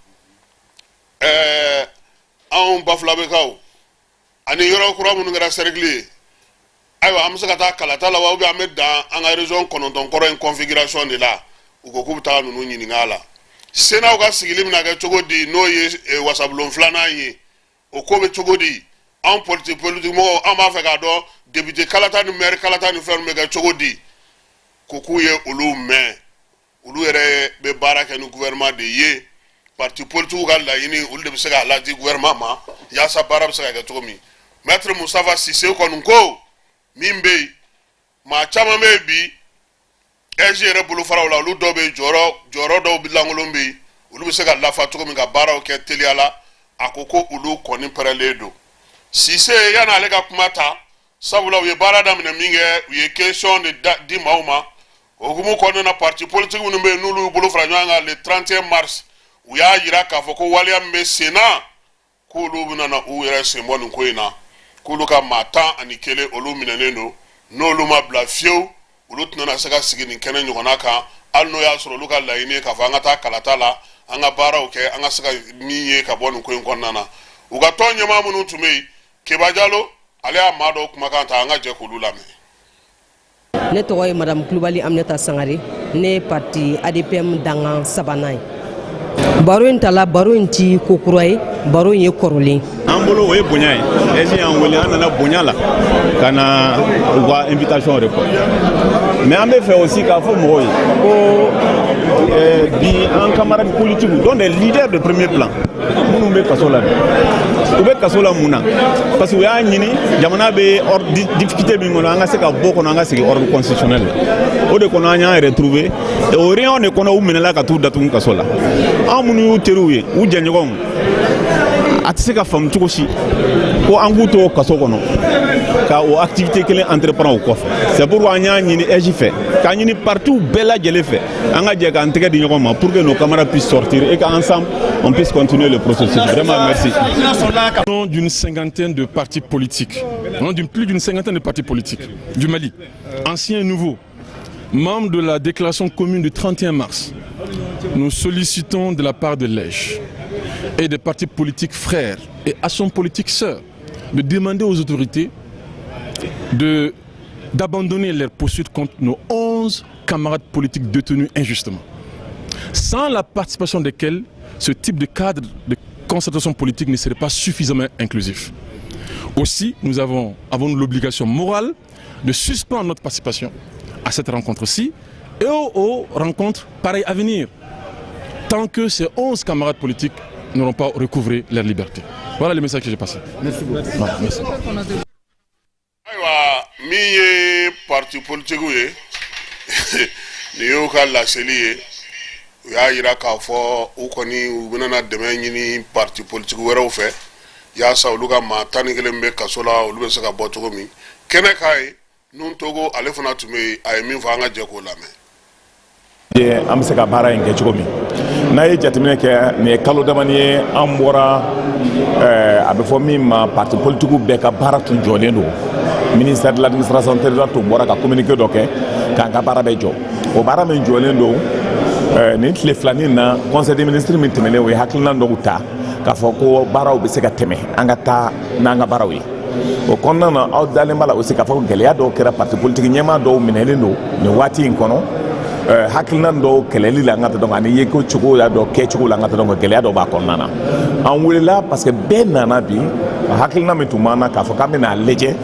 Anw Bafulabekaw ani yɔrɔ kura minnu kɛra cercle ye, ayiwa, an bɛ se ka taa kalata la wa, ou bien an bɛ dan an ka région 9 kɔrɔ in configuration de la? U ko k'u bɛ taa ninnu ɲininka a la. Sénat ka sigili bɛna kɛ cogo di, n'o ye wasabulon filanan ye, o ko bɛ cogo di? Anw politique mɔgɔw, an b'a fɛ k'a dɔn député kalata ni maire kalata ni fɛn bɛ kɛ cogo di. Ko k'u ye olu mɛn. Olu yɛrɛ bɛ baara kɛ ni gouvernement de ye. Parti politique ka laɲini, olu de bɛ se k'a ladi gouvernement ma yaasa baara bɛ se ka kɛ cogo min. Maître Moustapha Cissé kɔni ko min bɛ yen, maa caman bɛ yen bi AIGE yɛrɛ bolofaraw la, olu dɔw bɛ yen, jɔyɔrɔ dɔw bɛ lankolon bɛ yen, olu bɛ se ka lafa cogo min ka baaraw kɛ teliya la. A ko ko olu kɔni pɛrɛlen don. Cissé, yanni ale ka kuma ta, sabula u ye baara daminɛ min kɛ, u ye question de di maaw ma. O hukumu kɔnɔna na, parti politique minnu bɛ yen, n'olu y'u bolo fara ɲɔgɔn kan le 31 mars, u y'a jira k'a fɔ ko waleya min bɛ sen na, k'olu bɛna na u yɛrɛ sen bɔ nin ko in na, k'olu ka maa 11, olu minɛnen don, n'olu ma bila fiyewu, olu tɛna se ka sigi nin kɛnɛ ɲɔgɔnna kan, hali n'o y'a sɔrɔ olu ka laɲini ye k'a fɔ an ka taa kalata la, an ka baaraw kɛ, an ka se ka min ye ka bɔ nin ko in kɔnɔna na. U ka tɔn ɲɛmaa minnu tun bɛ yen, Keba Jalo, ale y'a maa dɔw kumakan ta, an ka jɛ k'olu lamɛn. Ne tɔgɔ ye Madame Kulubali Aminata Sangare. Ne ye parti ADPM dangan sabanan ye. Baro in tala, baro in ti ko kura ye, baro in ye kɔrɔlen. An bolo, o ye bonya ye. AIGE y'an wele, an nana bonya la ka na u ka invitation répondre. Mais an bɛ fɛ aussi k'a fɔ mɔgɔw ye ko bi, an camarades politiques, dont des leaders de premier plan, minnu bɛ kaso la bi, u bɛ kaso la mun na? Parce que u y'a ɲini, jamana bɛ difficulté min kɔnɔ, an ka se ka bɔ kɔnɔ, an ka segin ordre constitutionnel la. O de kɔnɔ, an y'an yɛrɛ trouver o réunion de kɔnɔ, u minɛla ka t'u datugu kaso la. An minnu y'u teriw ye, u jɛɲɔgɔnw, a tɛ se ka faamu cogo si ko an k'u to kaso kɔnɔ ka o activité kelen entreprendre o kɔfɛ. C'est pourquoi an y'a ɲini AIGE fɛ, k'a ɲini partiw bɛɛ lajɛlen fɛ, an ka jɛ k'an tɛgɛ di ɲɔgɔn ma pour que nos camarades puissent sortir et qu'ensemble on puisse continuer le processus. Vraiment, merci. Nom d'une cinquantaine de partis politiques, non, d'une plus d'une cinquantaine de partis politiques du Mali, anciens et nouveaux, membres de la déclaration commune du 31 mars, nous sollicitons de la part de l'AIGE et des partis politiques frères et actions politiques sœurs de demander aux autorités d'abandonner leurs poursuites contre nos 11 camarades politiques détenus injustement, sans la participation desquels ce type de cadre de concertation politique ne serait pas suffisamment inclusif. Aussi, nous avons l'obligation morale de suspendre notre participation à cette rencontre-ci et aux rencontres pareilles à venir, tant que ces 11 camarades politiques n'auront pas recouvré leur liberté. Voilà le message que j'ai passé. Merci beaucoup. Voilà, merci. Ayiwa, min ye parti politique ye, nin y'u ka laseli ye. U y'a yira k'a fɔ u kɔni, u bɛna dɛmɛ ɲini parti politique wɛrɛw fɛ yaasa olu ka maa 11 bɛ kaso la, olu bɛ se ka bɔ cogo min. Kɛnɛ k'a ye Nun Togo, ale fana tun bɛ yen, a ye min fɔ, an ka jɛ k'o lamɛn. An bɛ se ka baara in kɛ cogo min n'a ye jateminɛ kɛ, nin ye kalo damani ye an bɔra, a bɛ fɔ min ma parti politique bɛɛ ka baara tun jɔlen don. Ministère de l'Administration territoriale tun bɔra ka communiqué dɔ kɛ k'an ka baara bɛɛ jɔ. O baara min jɔlen don, nin tile filanin na, conseil des ministres min tɛmɛnen, o ye hakilina dɔw ta k'a fɔ ko baaraw bɛ se ka tɛmɛ, an ka taa n'an ka baaraw ye. O kɔnɔna na, aw dalen b'a la aussi k'a fɔ gɛlɛya dɔw kɛra, parti politique ɲɛmaa dɔw minɛlen don nin waati in kɔnɔ, hakilina dɔw kɛlɛli la, an ka ta dɔn ani ye ko cogo ya dɔ kɛcogo la, an ka ta dɔn gɛlɛya dɔw b'a kɔnɔna na. An welela parce que bɛɛ nana bi, hakilina min tun b'an na k'a fɔ k'an bɛna lajɛ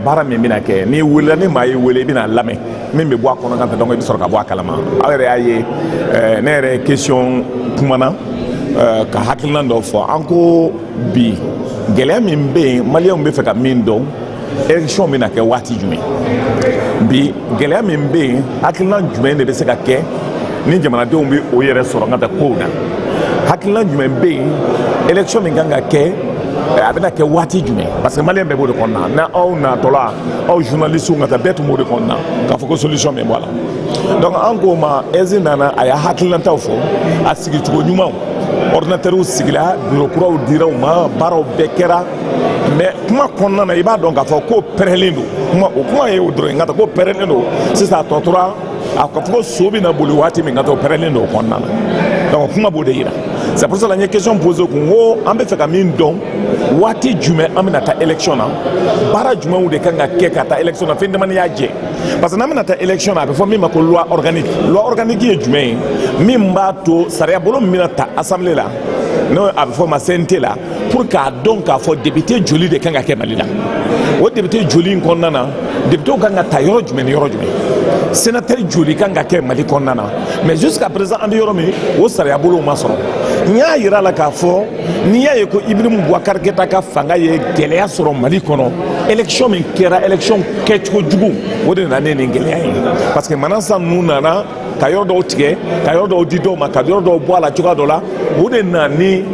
baara min bɛna kɛ. N'i welela, ni maa y'i wele, i bɛna lamɛn min bɛ bɔ a kɔnɔ, kan ta dɔn i bɛ sɔrɔ ka bɔ a kalama. Aw yɛrɛ y'a ye, ne yɛrɛ ye question kumana ka hakilina dɔ fɔ. An ko bi, gɛlɛya min bɛ yen, maliyɛnw bɛ fɛ ka min dɔn, élection bɛna kɛ waati jumɛn? Bi, gɛlɛya min bɛ yen, hakilina jumɛn de bɛ se ka kɛ ni jamanadenw bɛ o yɛrɛ sɔrɔ n ka taa kow na? Hakilina jumɛn bɛ yen? Élection min kan ka kɛ, a bɛna kɛ waati jumɛn? Parce que maliyɛn bɛɛ b'o de kɔnɔna na. Aw natɔla, aw journalistes ka taa, bɛɛ tun b'o de kɔnɔna k'a fɔ ko solution min bɔ a la. Donc an k'o ma, AIGE nana, a y'a hakilinataw fɔ, a sigicogo ɲumanw, ordinateurw sigila, bureau kuraw dira u ma, baaraw bɛɛ kɛra. Mais kuma kɔnɔna na, i b'a dɔn k'a fɔ ko pɛrɛlen don. Kuma o kuma ye o dɔrɔn ye, nka ko pɛrɛlen don sisan, a tɔ tora a ka fɔ ko so bɛna boli waati min, ka taa o pɛrɛlen don o kɔnɔna na. Donc kuma b'o de yira. C'est pour cela n ye question posé kun ko an bɛ fɛ ka min dɔn, waati jumɛn an bɛna taa élection na? Baara jumɛnw de kan ka kɛ ka taa élection na? Fɛn damani y'a jɛ, parce que n'an bɛna taa élection na, a bɛ fɔ min ma ko loi organique. Loi organique ye jumɛn ye? Min b'a to sariya bolo min bɛna ta assemblée la, n'o a bɛ fɔ o ma CNT la. pour k'a dɔn k'a fɔ député joli de kan ka kɛ Mali la. O député joli in kɔnɔna na, députéw kan ka ta yɔrɔ jumɛn ni yɔrɔ jumɛn, sénateur joli kan ka kɛ Mali kɔnɔna na. Mais jusqu'à présent, an bɛ yɔrɔ min, o sariya bolow ma sɔrɔ. N y'a yira a la k'a fɔ n'i y'a ye ko Ibrahim Boubacar Keïta ka fanga ye gɛlɛya sɔrɔ Mali kɔnɔ, élection min kɛra, élection kɛcogo jugu, o de nana ni nin gɛlɛya ye, parce que Manasa ninnu nana ka yɔrɔ dɔw tigɛ, ka yɔrɔ dɔw di dɔw ma, ka yɔrɔ dɔw bɔ a la cogoya dɔ la. O de nana ni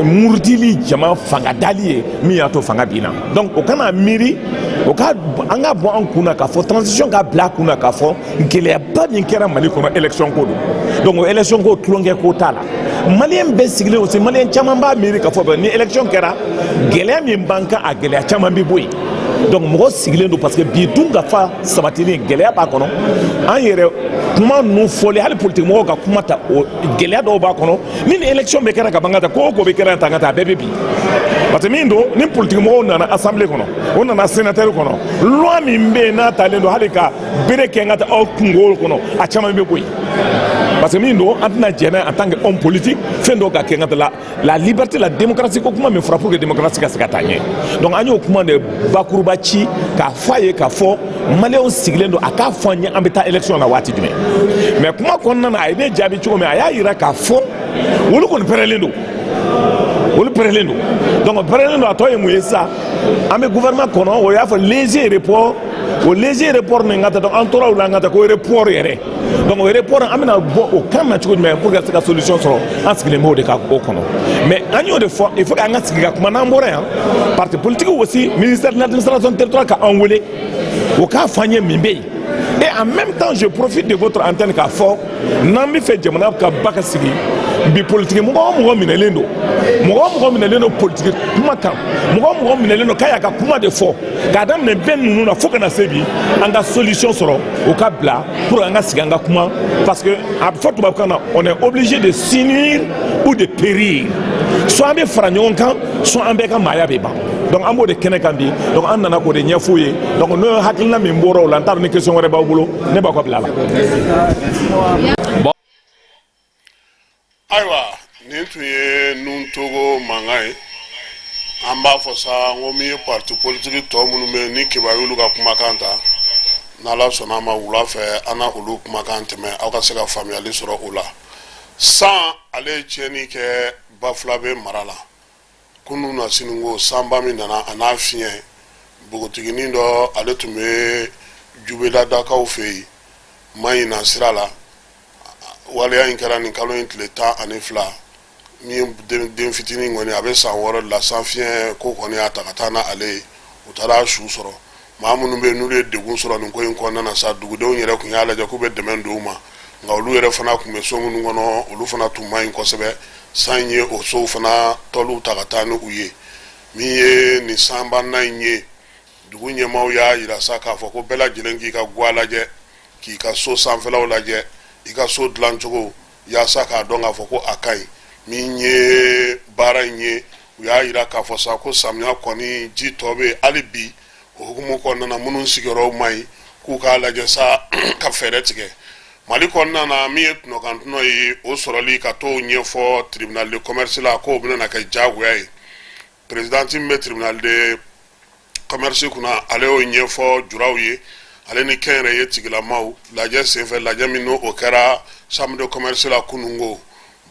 murutili, jama fanga dali ye, min y'a to fanga binna. Donc o kana miiri, o ka an ka bɔ an kun na k'a fɔ transition ka bila a kun na k'a fɔ gɛlɛyaba min kɛra Mali kɔnɔ, élection ko don. Donc o élection ko, tulonkɛ ko t'a la. Maliyɛn bɛɛ sigilen aussi, maliyɛn caman b'a miiri k'a fɔ ni élection kɛra, gɛlɛya min b'an kan, a gɛlɛya caman bɛ bɔ yen. Donc mɔgɔ sigilen don, parce que bi dun ka fa sabatili, gɛlɛya b'a kɔnɔ. An yɛrɛ kuma ninnu fɔli, hali politique mɔgɔw ka kuma ta, o gɛlɛya dɔw b'a kɔnɔ. Ni ni élection bɛ kɛra ka ban ka taa, ko o ko bɛ kɛra tan ka taa, a bɛɛ bɛ bin, parce que min don, ni politique mɔgɔw nana assemblée kɔnɔ, o nana sénateur kɔnɔ, loi min bɛ yen n'a talen don hali ka bere kɛ n ka taa aw kungo kɔnɔ, a caman bɛ bɔ yen, parce que min don, an tɛna jɛn n'a ye en tant que homme politique, fɛn dɔw ka kɛ n ka taa la liberté, la démocratie ko kuma min fɔra, pour que démocratie ka se ka taa ɲɛ. Donc an y'o kuma de bakuruba ci k'a fɔ a ye k'a fɔ maliyɛnw sigilen don, a k'a fɔ an ye an bɛ taa élection na waati jumɛn. Mais kuma kɔnɔna na, a ye ne jaabi cogo min, a y'a yira k'a fɔ olu kɔni pɛrɛlen don, olu pɛrɛlen don. Donc pɛrɛlen don, a tɔ ye mun ye sisan? An bɛ gouvernement kɔnɔ, o y'a fɔ léger report, o léger report nin ka taa. Donc an tora o la, an ka taa ko report yɛrɛ. Donc o report, an bɛna bɔ o kan na cogo jumɛn pour que ka se ka solution sɔrɔ? An sigilen b'o de kan o kɔnɔ. Mais an y'o de fɔ, il faut que an ka sigi ka kuma. N'an bɔra yan, parti politique aussi, ministère de l'Administration territoriale ka an wele, o k'a fɔ an ye min bɛ yen. Et en même temps, je profite de votre antenne k'a fɔ n'an bɛ fɛ jamana ka ba ka sigi bi, politiki mɔgɔ o mɔgɔ minɛlen don, mɔgɔ o mɔgɔ minɛlen don politiki kuma kan, mɔgɔ o mɔgɔ minɛlen don k'a y'a ka kuma de fɔ, k'a daminɛ bɛɛ ninnu na fo ka na se bi, an ka solution sɔrɔ, o ka bila pour an ka sigi an ka kuma, parce que a bɛ fɔ tubabukan na, on est obligé de s'unir ou de périr. Soit an bɛ fara ɲɔgɔn kan, soit an bɛɛ ka maaya bɛ ban. Donc an b'o de kɛnɛ kan bi. Donc an nana k'o de ɲɛf'u ye. Donc n'o ye hakilina min bɔra o la, n t'a dɔn ni question wɛrɛ b'aw bolo, ne b'aw ka bila la. Ayiwa, nin tun ye Nun Togo mankan ye. An b'a fɔ sa n ko min ye parti politique tɔ minnu bɛ yen ni Keba y'olu ka kumakan ta, n'Ala sɔnna a ma, wula fɛ an na olu kumakan tɛmɛ, aw ka se ka faamuyali sɔrɔ o la. San ale ye tiɲɛni kɛ Bafulabe mara la kunun na sini ko sanba min nana, a n'a fiɲɛ, npogotiginin dɔ ale tun bɛ Jubedadakaw fɛ yen, ma ɲina sira la. Waleya in kɛra nin kalo in tile 12. Min ye den fitinin kɔni, a bɛ san 6 de la. San fiɲɛ ko kɔni y'a ta ka taa n'ale ye, u taara su sɔrɔ. Maa minnu bɛ yen n'olu ye degun sɔrɔ nin ko in kɔnɔna na sa, dugudenw yɛrɛ tun y'a lajɛ k'u bɛ dɛmɛ don u ma, nka olu yɛrɛ fana tun bɛ so minnu kɔnɔ, olu fana tun man ɲi kosɛbɛ. San ye o sow fana tɔliw ta ka taa ni u ye. Min ye nin sanba in ye, dugu ɲɛmaaw y'a yira sa k'a fɔ ko bɛɛ lajɛlen k'i ka gwa lajɛ, k'i ka so sanfɛlaw lajɛ, i ka so dilancogo, yaasa k'a dɔn k'a fɔ ko a ka ɲi. Min ye baara in ye, u y'a yira k'a fɔ sa ko samiya kɔni ji tɔ bɛ hali bi. O hukumu kɔnɔna na, minnu sigiyɔrɔw man ɲi, k'u k'a lajɛ sa ka fɛɛrɛ tigɛ. Mali kɔnɔna na, min ye tɔnɔkantɔnɔ ye, o sɔrɔli ka t'o ɲɛfɔ tribunal de commerce la, k'o bɛna kɛ diyagoya ye. Présidente min bɛ tribunal de commerce kunna, ale y'o ɲɛfɔ juraw ye, ale ni kɛnyɛrɛye tigilamaw lajɛ senfɛ, lajɛ min n'o o kɛra chambre de commerce la kununko.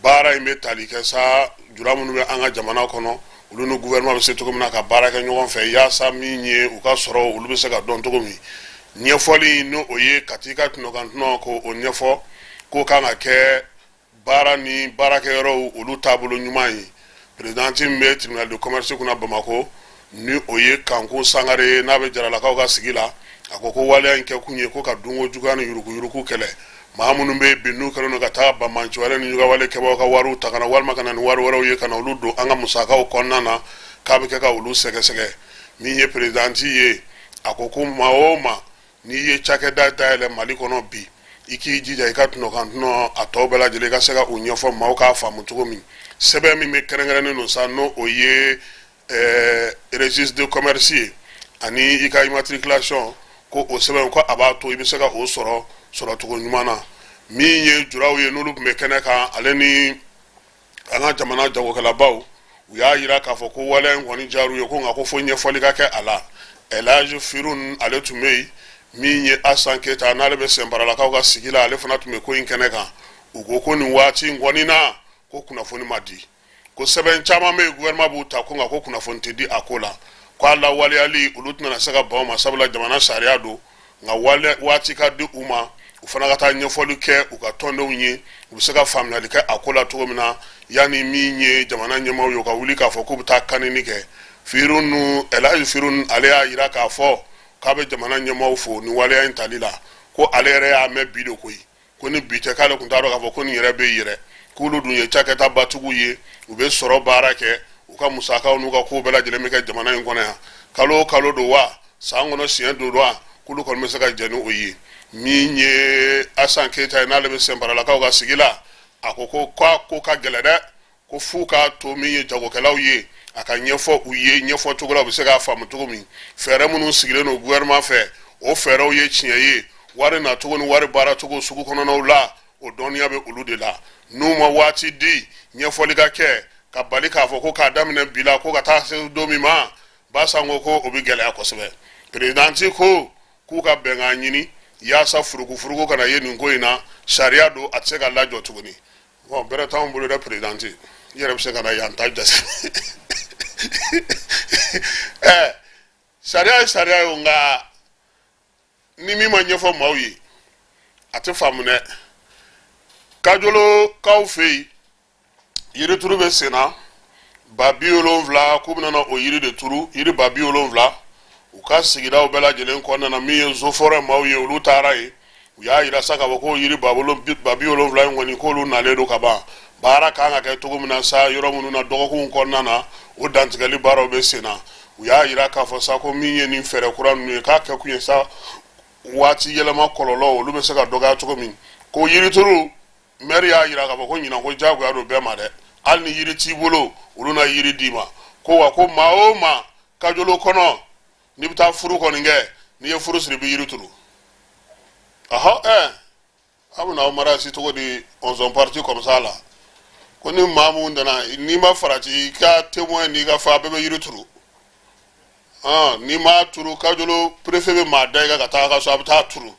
Baara in bɛ tali kɛ sa jura minnu bɛ an ka jamana kɔnɔ, olu ni gouvernement bɛ se cogo min na ka baara kɛ ɲɔgɔn fɛ, yaasa min ye u ka sɔrɔ, olu bɛ se ka dɔn cogo min. Ɲɛfɔli n'o o ye ka t'i ka tɔnɔkantɔnɔ ko o ɲɛfɔ, k'o kan ka kɛ baara ni baarakɛyɔrɔw olu taabolo ɲuman ye. Présidente min bɛ tribunal de commerce kunna Bamakɔ, ni o ye Kanku Sangare ye, n'a bɛ Jaralakaw ka sigi la, a ko ko waleya in kɛ kun ye ko ka dunko juguya ni yuruguyurugu kɛlɛ. Maa minnu bɛ bi n'u kɛlen don ka taa banbanci wale ni ɲugawale kɛbagaw ka wariw ta ka na, walima ka na ni wari wɛrɛw ye ka na olu don an ka musakaw kɔnɔna na, k'a bɛ kɛ ka olu sɛgɛsɛgɛ. Min ye présidente ye, a ko ko maa o maa n'i ye cakɛda dayɛlɛ Mali kɔnɔ bi, i k'i jija i ka tɔnɔkantɔnɔ a tɔw bɛɛ lajɛlen, i ka se ka u ɲɛfɔ maaw k'a faamu cogo min. Sɛbɛn min bɛ kɛrɛnkɛrɛnnen don sa, n'o o ye registre de commerce ye ani i ka immatriculation, ko o sɛbɛn, ko a b'a to i bɛ se ka o sɔrɔ sɔrɔcogo ɲuman na. Min ye juraw ye, n'olu tun bɛ kɛnɛ kan, ale ni an ka jamana jagokɛlabaw, U y'a yira k'a fɔ ko waleya in kɔni diyar'u ye, ko nka ko fo ɲɛfɔli ka kɛ a la. Elhaji Firun, ale tun bɛ yen. Min ye Asan Keyita, n'ale bɛ Sɛnparalakaw ka sigi la, ale fana tun bɛ ko in kɛnɛ kan. U ko ko nin waati in kɔni na, ko kunnafoni ma di, ko sɛbɛn caman bɛ yen, gouvernement b'u ta, ko nka ko kunnafoni tɛ di a ko la, ko a lawaleyali, olu tɛna se ka ban o ma, sabula jamana sariya don. Nka waati ka di u ma, u fana ka taa ɲɛfɔli kɛ u ka tɔndenw ye, u bɛ se ka faamuyali kɛ a ko la cogo min na, yanni min ye jamana ɲɛmaaw ye, u ka wuli k'a fɔ k'u bɛ taa kanini kɛ. Firun, Elhaji Firun, ale y'a yira k'a fɔ k'a bɛ jamana ɲɛmaaw fo nin waleya in tali la, ko ale yɛrɛ y'a mɛn bi de koyi, ko ni bi tɛ, k'ale tun t'a dɔn k'a fɔ ko nin yɛrɛ bɛ yen yɛrɛ, k'olu dun ye cakɛta batigiw ye, u bɛ sɔrɔ baara kɛ, u ka musakaw n'u ka kow bɛɛ lajɛlen bɛ kɛ jamana in kɔnɔ yan, kalo o kalo don wa, san kɔnɔ siɲɛ don wa, k'olu kɔni bɛ se ka jɛn ni o ye. Min ye Asan Keyita ye, n'ale bɛ Sɛnparalakaw ka sigi la, a ko ko k'a ko ka gɛlɛn dɛ, ko f'u k'a to min ye jagokɛlaw ye, a ka ɲɛfɔ u ye ɲɛfɔ cogo la, u bɛ se k'a faamu cogo min. Fɛɛrɛ minnu sigilen don gouvernement fɛ, o fɛɛrɛw ye tiɲɛ ye. Wari nacogo ni wari baaracogo sugu kɔnɔnaw la, o dɔnniya bɛ olu de la. N'u ma waati di ɲɛfɔli ka kɛ, ka bali k'a fɔ ko k'a daminɛ bi la, ko ka taa se don min ma, Basan ko ko o bɛ gɛlɛya kosɛbɛ. Perezidanti ko k'u ka bɛnkan ɲini yaasa furukufuruku kana ye nin ko in na. Sariya don, a tɛ se ka lajɔ tuguni. Bon, bɛrɛ t'anw bolo dɛ. Perezidanti, i yɛrɛ bɛ se ka na yan ta jate. Ɛ, sariya ye sariya ye o, nka ni min ma ɲɛfɔ maaw ye, a tɛ faamu dɛ. Kajolokaw fɛ yen, yirituru bɛ sen na. 70,000, k'u bɛna o yiri de turu, yiri 70,000, u ka sigidaw bɛɛ lajɛlen kɔnɔna na. Min ye Zofɔrɛ maaw ye, olu taara yen, u y'a yira sa k'a fɔ ko yiri 70,000 in kɔni, k'olu nalen don ka ban. Baara kan ka kɛ cogo min na sa, yɔrɔ minnu na, dɔgɔkunw kɔnɔna na, o dantigɛli baaraw bɛ sen na. U y'a yira k'a fɔ sa ko min ye nin fɛɛrɛ kura ninnu ye, k'a kɛ kun ye sa waati yɛlɛma kɔlɔlɔ, olu bɛ se ka dɔgɔya cogo min. Ko yirituru, mɛri y'a yira k'a fɔ ko ɲinan ko jagoya don bɛɛ ma dɛ, hali ni yiri t'i bolo, olu na yiri d'i ma. Ko wa ko maa o maa Kajolo kɔnɔ, n'i bɛ taa furu kɔni kɛ, n'i ye furu siri, i bɛ yiri turu. Ɔhɔ, ɛ, aw bɛna aw mariage cogo di? On sont partis comme ça la. Ko ni maa mun nana, n'i ma farati, i ka témoin n'i ka fa bɛɛ bɛ yiri turu. N'i m'a turu, Kajolo préfet bɛ maa da i kan ka taa a ka so, a bɛ taa turu.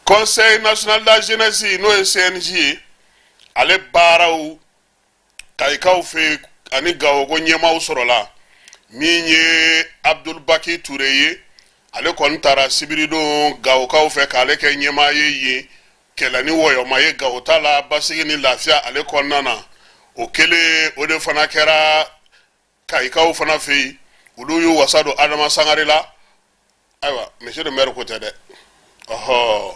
Conseil national de la jeunesse, n'o ye CNJ ye, ale baaraw Kayikaw fɛ yen ani Gawo, ko ɲɛmaaw sɔrɔla. Min ye Abdul Baki Ture ye, ale kɔni taara sibiridon Gawokaw fɛ k'ale kɛ ɲɛmaa ye yen. Kɛlɛ ni wɔyɔ ma ye Gawo ta la, basigi ni lafiya ale kɔnɔna na. O kelen o de fana kɛra Kayikaw fana fɛ yen. Olu y'u wasa don Adama Sangare la. Ayiwa, monsieur le maire ko tɛ dɛ. Ɔhɔ,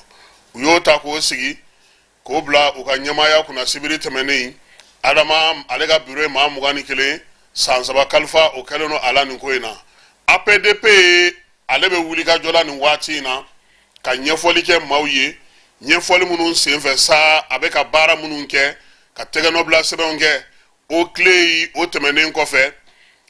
u y'o ta k'o sigi k'o bila u ka ɲɛmaaya kunna sibiri tɛmɛnen. Adama, ale ka biro ye maa 21, san 3 kalifa o kɛlen don a la nin ko in na. APDP, ale bɛ wulikajɔ la nin waati in na ka ɲɛfɔli kɛ maaw ye, ɲɛfɔli minnu senfɛ sa, a bɛ ka baara minnu kɛ, ka tɛgɛnɔbila sɛbɛnw kɛ o tile. O tɛmɛnen kɔfɛ,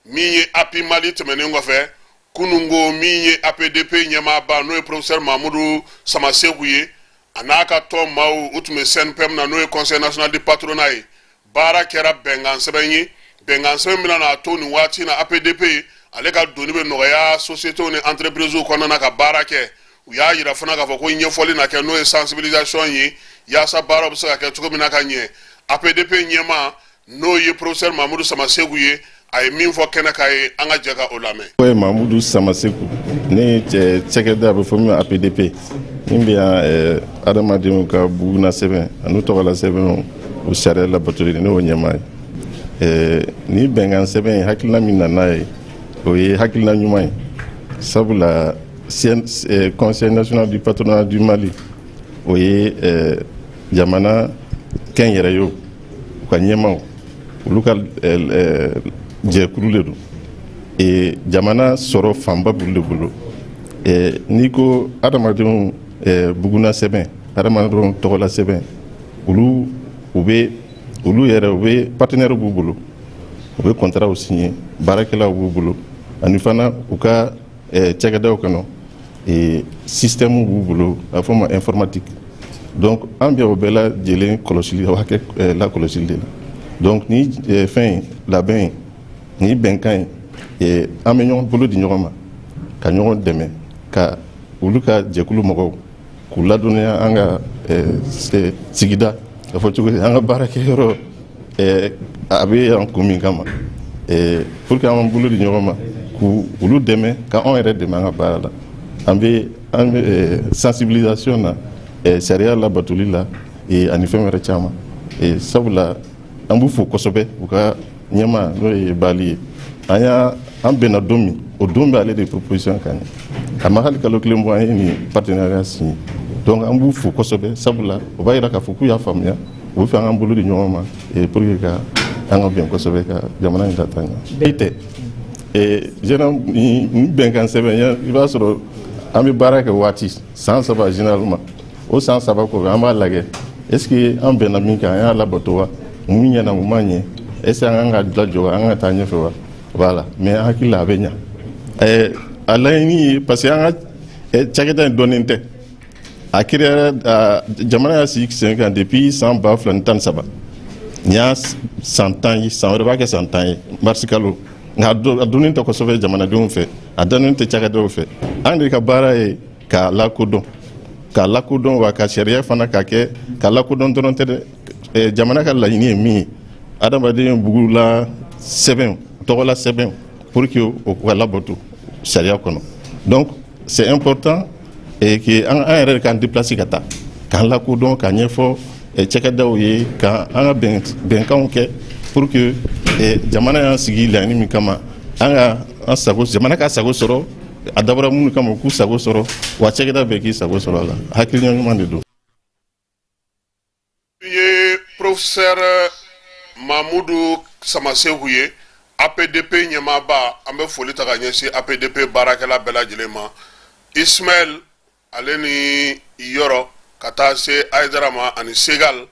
min ye API Mali tɛmɛnen kɔfɛ kununko, min ye APDP ɲɛmaaba, n'o ye professeur Mamudu Samaseku ye, a n'a ka tɔn maaw, u tun bɛ CNPM na, n'o ye Conseil national du patronat ye. Baara kɛra bɛnkan sɛbɛn ye, bɛnkan sɛbɛn bɛna n'a to nin waati na, APDP ale ka doni bɛ nɔgɔya sociétés ni entreprises kɔnɔna na ka baara kɛ. U y'a yira fana k'a fɔ ko ɲɛfɔli na kɛ, n'o ye sensibilisation ye, yaasa baaraw bɛ se ka kɛ cogo min na ka ɲɛ. APDP ɲɛmaa, n'o ye professeur Mamudu Samaseku ye, a ye min fɔ kɛnɛ kan ye, an ka jɛ ka o lamɛn. O ye Mamudu Samaseku ne ye. Cakɛda a bɛ fɔ min ma APDP, min bɛ yan adamadenw ka buguna sɛbɛn an'u tɔgɔla sɛbɛnw, o sariya labatoli, ne y'o ɲɛmaa ye. Ni bɛnkan sɛbɛn ye, hakilina min nana ye, o ye hakilina ɲuman ye, sabula Conseil national du patronat du Mali, o ye jamana kɛnyɛrɛye, u ka ɲɛmaaw, olu ka jɛkulu de don. Jamana sɔrɔ fanba b'olu de bolo. N'i ko adamadenw buguna sɛbɛn, adamadenw tɔgɔla sɛbɛn, olu u bɛ olu yɛrɛ, u bɛ partenaire b'u bolo, u bɛ contrat signer, baarakɛlaw b'u bolo, ani fana u ka cakɛdaw kɔnɔ, système b'u bolo, a fɔ ma informatique. Donc an bɛ o bɛɛ lajɛlen kɔlɔsili, hakɛ lakɔlɔsili de la. Donc ni fɛn in labɛn in, ni bɛnkan in, an bɛ ɲɔgɔn bolo di ɲɔgɔn ma ka ɲɔgɔn dɛmɛ, ka olu ka jɛkulu mɔgɔw k'u ladɔnniya an ka sigida, ka fɔ cogo di, an ka baarakɛyɔrɔ a bɛ yan kun min kama, pour que an b'an bolo di ɲɔgɔn ma k'u olu dɛmɛ, ka anw yɛrɛ dɛmɛ an ka baara la. An bɛ sensibilisation na, sariya labatoli la, ani fɛn wɛrɛ caman. Sabula an b'u fo kosɛbɛ, u ka ɲɛmaa n'o ye Bali ye. An y'a an bɛnna don min, o don bɛ ale de proposition kan ye. A ma hali kalo 1 bɔ, an ye nin partenariat signé. Donc an b'u fo kosɛbɛ, sabula o b'a yira k'a fɔ k'u y'a faamuya, u bɛ fɛ an k'an bolo di ɲɔgɔn ma pour que ka an ka bɛn kosɛbɛ ka jamana in ka taa ɲɛ. E tɛ général nin bɛnkan sɛbɛn, i b'a sɔrɔ an bɛ baara kɛ waati san 3 généralement. O san 3 kɔfɛ, an b'a lajɛ est ce que an bɛnna min kan, an y'a labato wa? Mun ɲɛna, mun ma ɲɛ? Est ce que an kan ka lajɔ wa, an kan ka taa ɲɛfɛ wa? Voilà. Mais an hakili la, a bɛ ɲa. A laɲini ye, parce que an ka cakɛda in dɔnnen tɛ. A créera, jamana y'a sigi sen kan depuis san 2013. Nin y'a san 10 ye, san wɛrɛ b'a kɛ san 10 ye marisi kalo. Nka a dɔnnen tɛ kosɛbɛ jamanadenw fɛ, a dɔnnen tɛ cakɛdaw fɛ. An de ka baara ye k'a lakodɔn, k'a lakodɔn wa, ka sariya fana ka kɛ k'a lakodɔn dɔrɔn tɛ dɛ. Jamana ka laɲini ye min ye, adamaden bugula sɛbɛn, tɔgɔla sɛbɛn, pour que o ka labato sariya kɔnɔ. Donc c'est important et que an yɛrɛ de k'an déplacer ka taa k'an lakodɔn, k'a ɲɛfɔ cakɛdaw ye, ka an ka bɛnkanw kɛ, pour que jamana y'an sigi laɲini min kama, an ka an sago, jamana ka sago sɔrɔ, a dabɔra minnu kama, u k'u sago sɔrɔ wa, cakɛda bɛɛ k'i sago sɔrɔ a la. Hakilina ɲuman de don. Ye professeur Mamudu Samaseku ye, APDP ɲɛmaaba. An bɛ foli ta ka ɲɛsin APDP baarakɛla bɛɛ lajɛlen ma, Ismaɛl ale ni Yɔrɔ, ka taa se Ayidara ma, ani Segal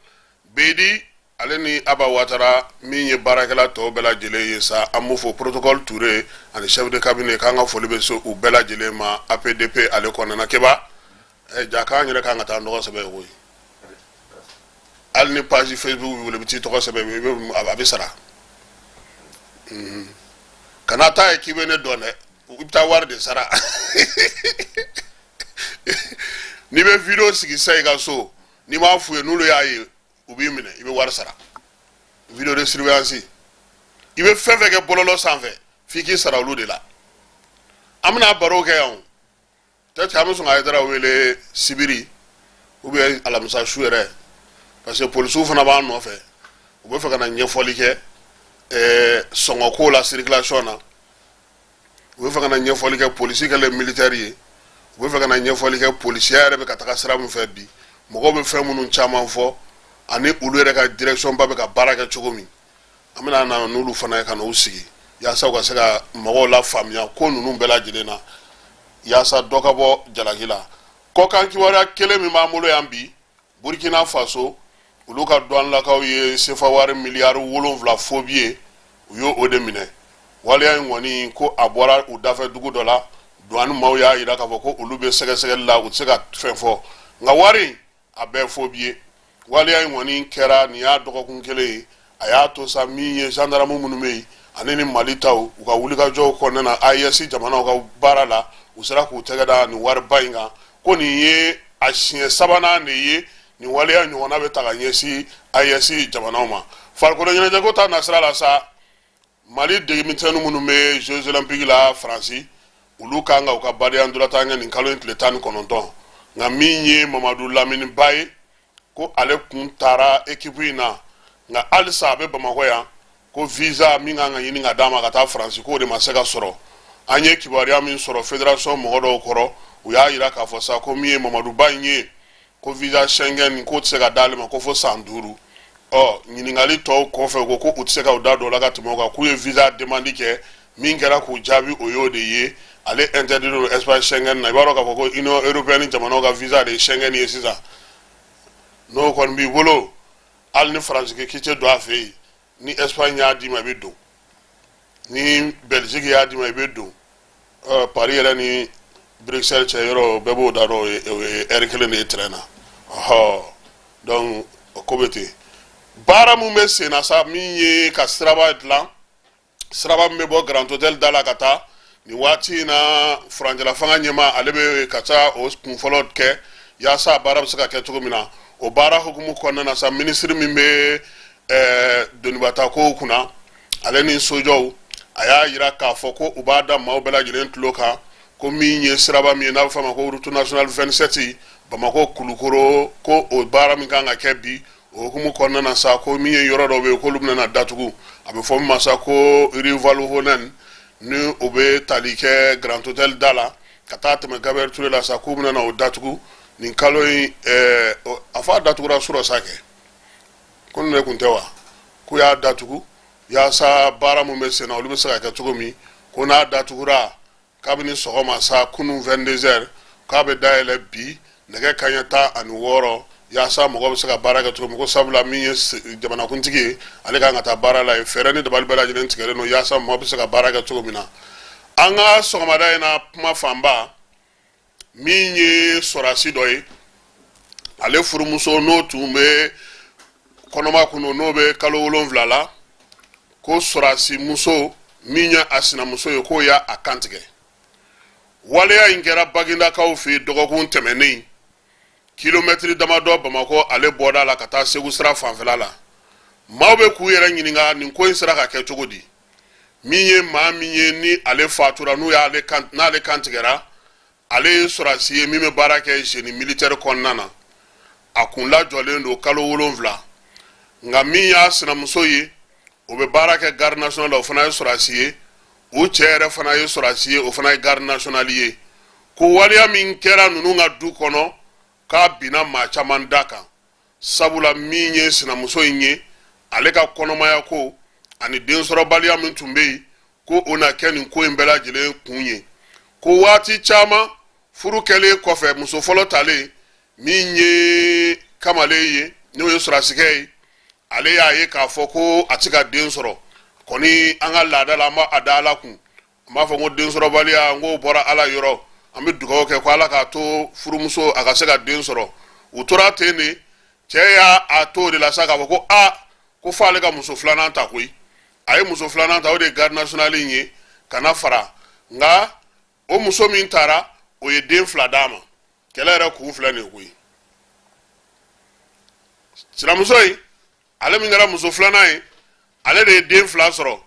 Bedi ale ni Aba Watara, min ye baarakɛla tɔw bɛɛ lajɛlen ye sa. An b'u fo, protocole Ture ani chef de cabinet, k'an ka foli bɛ se u bɛɛ lajɛlen ma APDP ale kɔnɔna. Keba ɛ ja, k'an yɛrɛ kan ka taa nɔgɔ sɛbɛn koyi. Hali ni page Facebook b'i bolo, i bɛ t'i tɔgɔ sɛbɛn, i bɛ a bɛ sara. Kana taa ye k'i bɛ ne dɔn dɛ, i bɛ taa wari de sara. N'i bɛ video sigi sisan i ka so, n'i m'a f'u ye, n'olu y'a ye, u b'i minɛ, i bɛ wari sara. Vidéo de surveillance, i bɛ fɛn fɛn kɛ bɔlɔlɔ sanfɛ, f'i k'i sara olu de la. An bɛna baro kɛ yan o. Peut-être an bɛ sɔn ka Hayidara wele sibiri ou bien alamisa su yɛrɛ, parce que polisiw fana b'an nɔfɛ, u bɛ fɛ ka na ɲɛfɔli kɛ sɔngɔ ko la, circulation na. U bɛ fɛ ka na ɲɛfɔli kɛ, polisi kɛlen militaire ye. U bɛ fɛ ka na ɲɛfɔli kɛ, polisiya yɛrɛ bɛ ka taga sira min fɛ bi, mɔgɔw bɛ fɛn minnu caman fɔ, ani olu yɛrɛ ka direction ba bɛ ka baara kɛ cogo min. An bɛna na n'olu fana ye ka n'u sigi yaasa u ka se ka mɔgɔw la faamuya ko ninnu bɛɛ lajɛlen na, yaasa dɔ ka bɔ jalaki la. Kɔkan kibaruya kelen min b'an bolo yan bi, Burkina Faso, olu ka douanelakaw ye sefa wari miliyari 7 faux billet, u y'o o de minɛ. Waleya in kɔni, ko a bɔra u dafɛ dugu dɔ la. Douane maaw y'a yira k'a fɔ ko olu bɛ sɛgɛsɛgɛli la, u tɛ se ka fɛn fɔ, nka wari a bɛɛ faux billet. Waleya in kɔni kɛra nin y'a dɔgɔkun kelen ye. A y'a to sa, min ye gendarme minnu bɛ yen ani ni Mali taw, u ka wulikajɔw kɔnɔna na, AES jamanaw ka baara la, u sera k'u tɛgɛ da nin wariba in kan. Ko nin ye a siɲɛ sabanan de ye nin waleya ɲɔgɔnna bɛ ta ka ɲɛsin AES jamanaw ma. Farikolo ɲɛnajɛko ta nasira la sa, Mali denmisɛnnin minnu bɛ Jeux olympiques la Faransi, olu kan ka u ka badenya ntolantan kɛ nin kalo in tile 19. Nka min ye Mamadu Lamini Ba ye, ko ale kun taara équipe in na, nka halisa a bɛ Bamakɔ yan, ko visa min kan ka ɲini ka d'a ma ka taa Faransi, k'o de ma se ka sɔrɔ. An ye kibaruya min sɔrɔ fédération mɔgɔ dɔw kɔrɔ, u y'a yira k'a fɔ sa ko min ye Mamadu Ba in ye, ko visa Schengen k'o tɛ se ka d'ale ma ko fo san 5. Ɔ ɲininkali tɔw kɔfɛ, u ko ko u tɛ se ka u da don o la ka tɛmɛ o kan, k'u ye visa demande kɛ, min kɛra k'u jaabi, o y'o de ye, ale interdit don espace Schengen na. I b'a dɔn k'a fɔ ko Union européenne jamanaw ka visa de ye Schengen ye sisan. N'o kɔni b'i bolo, hali ni Faransi k'i tɛ don a fɛ yen, ni Espagne y'a d'i ma, i bɛ don, ni Belgique y'a d'i ma, i bɛ don. Paris yɛrɛ ni Bruxelles cɛ yɔrɔ bɛɛ b'o da dɔn, o ye heure kelen de ye train na. Ɔhɔ. Donc o ko bɛ ten. Baara min bɛ sen na sa, min ye ka siraba dilan, siraba min bɛ bɔ Grand Hotel da la ka taa nin waati in na, furancɛla fanga ɲɛmaa, ale bɛ ka taa o kunfɔlɔ kɛ yaasa baara bɛ se ka kɛ cogo min na. O baara hukumu kɔnɔna na sa, minisiri min bɛ donibata kow kunna, ale ni sojɔw, a y'a yira k'a fɔ ko u b'a da maaw bɛɛ lajɛlen tulo kan ko min ye siraba min ye n'a bɛ f'a ma ko route nationale 27 Bamakɔ Kulukoro, ko o baara min kan ka kɛ bi, o hukumu kɔnɔna na sa, ko min ye yɔrɔ dɔw bɛ yen k'olu bɛna na datugu. A bɛ fɔ min ma sa ko rue Valhonen, ni o bɛ tali kɛ Grand Hotel da la ka taa tɛmɛ Gabriel Touré la sa, k'u bɛna na o datugu nin kalo in. A fɔ a datugura surɔ sa kɛ, ko nin de kun tɛ wa? K'u y'a datugu yaasa baara min bɛ sen na, olu bɛ se ka kɛ cogo min. Ko n'a datugura kabini sɔgɔma sa kunun 22 heures, k'a bɛ dayɛlɛ bi nɛgɛ kanɲɛ 16, yaasa mɔgɔ bɛ se ka baara kɛ cogo min. Ko sabula min ye jamanakuntigi ye, ale kan ka taa baara la yen. Fɛɛrɛ ni dabali bɛɛ lajɛlen tigɛlen don yaasa mɔgɔ bɛ se ka baara kɛ cogo min na. An ka sɔgɔmada in na kuma fanba, min ye sɔrɔdasi dɔ ye, ale furumuso n'o tun bɛ kɔnɔma kun, n'o bɛ kalo 7 la, ko sɔrɔdasi muso min ye a sinamuso ye, k'o y'a kantigɛ. Waleya in kɛra Bagindakaw fɛ yen dɔgɔkun tɛmɛnen, kilomɛtiri damadɔ Bamakɔ ale bɔda la ka taa Segu sira fanfɛla la. Maaw bɛ k'u yɛrɛ ɲininka nin ko in sera ka kɛ cogo di. Min ye maa min ye ni ale fatura, n'u y'ale kan, n'ale kantigɛra, ale ye sɔrɔdasi ye min bɛ baara kɛ génie militaire kɔnɔna na. A kun lajɔlen don kalo 7. Nka min y'a sinamuso ye, o bɛ baara kɛ garde nationale la, o fana ye sɔrɔdasi ye. U cɛ yɛrɛ fana ye sɔrɔdasi ye, o fana ye garde nationale ye. Ko waleya min kɛra ninnu ka du kɔnɔ, k'a binna maa caman da kan, sabula min ye sinamuso in ye, ale ka kɔnɔmaya ko ani densɔrɔbaliya min tun bɛ yen, ko o na kɛ nin ko in bɛɛ lajɛlen kun ye. Ko waati caman furu kɛlen kɔfɛ, muso fɔlɔ talen min ye kamalen ye, n'o ye sɔrɔdasikɛ ye, ale y'a ye k'a fɔ ko a tɛ ka den sɔrɔ. Kɔni an ka laada la, an b'a da Ala kun, an b'a fɔ ko densɔrɔbaliya, n k'o bɔra Ala yɔrɔ, an bɛ dugawu kɛ ko Ala k'a to furumuso a ka se ka den sɔrɔ. U tora ten de, cɛ y'a a to o de la sa k'a fɔ ko aa, ko fo ale ka muso filanan ta koyi. A ye muso filanan ta, o de ye garde nationale in ye ka na fara. Nka o muso min taara, o ye den 2 d'a ma. Kɛlɛ yɛrɛ kun filɛ nin ye koyi. Sinamuso in, ale min kɛra muso filanan ye, ale de ye den 2 sɔrɔ.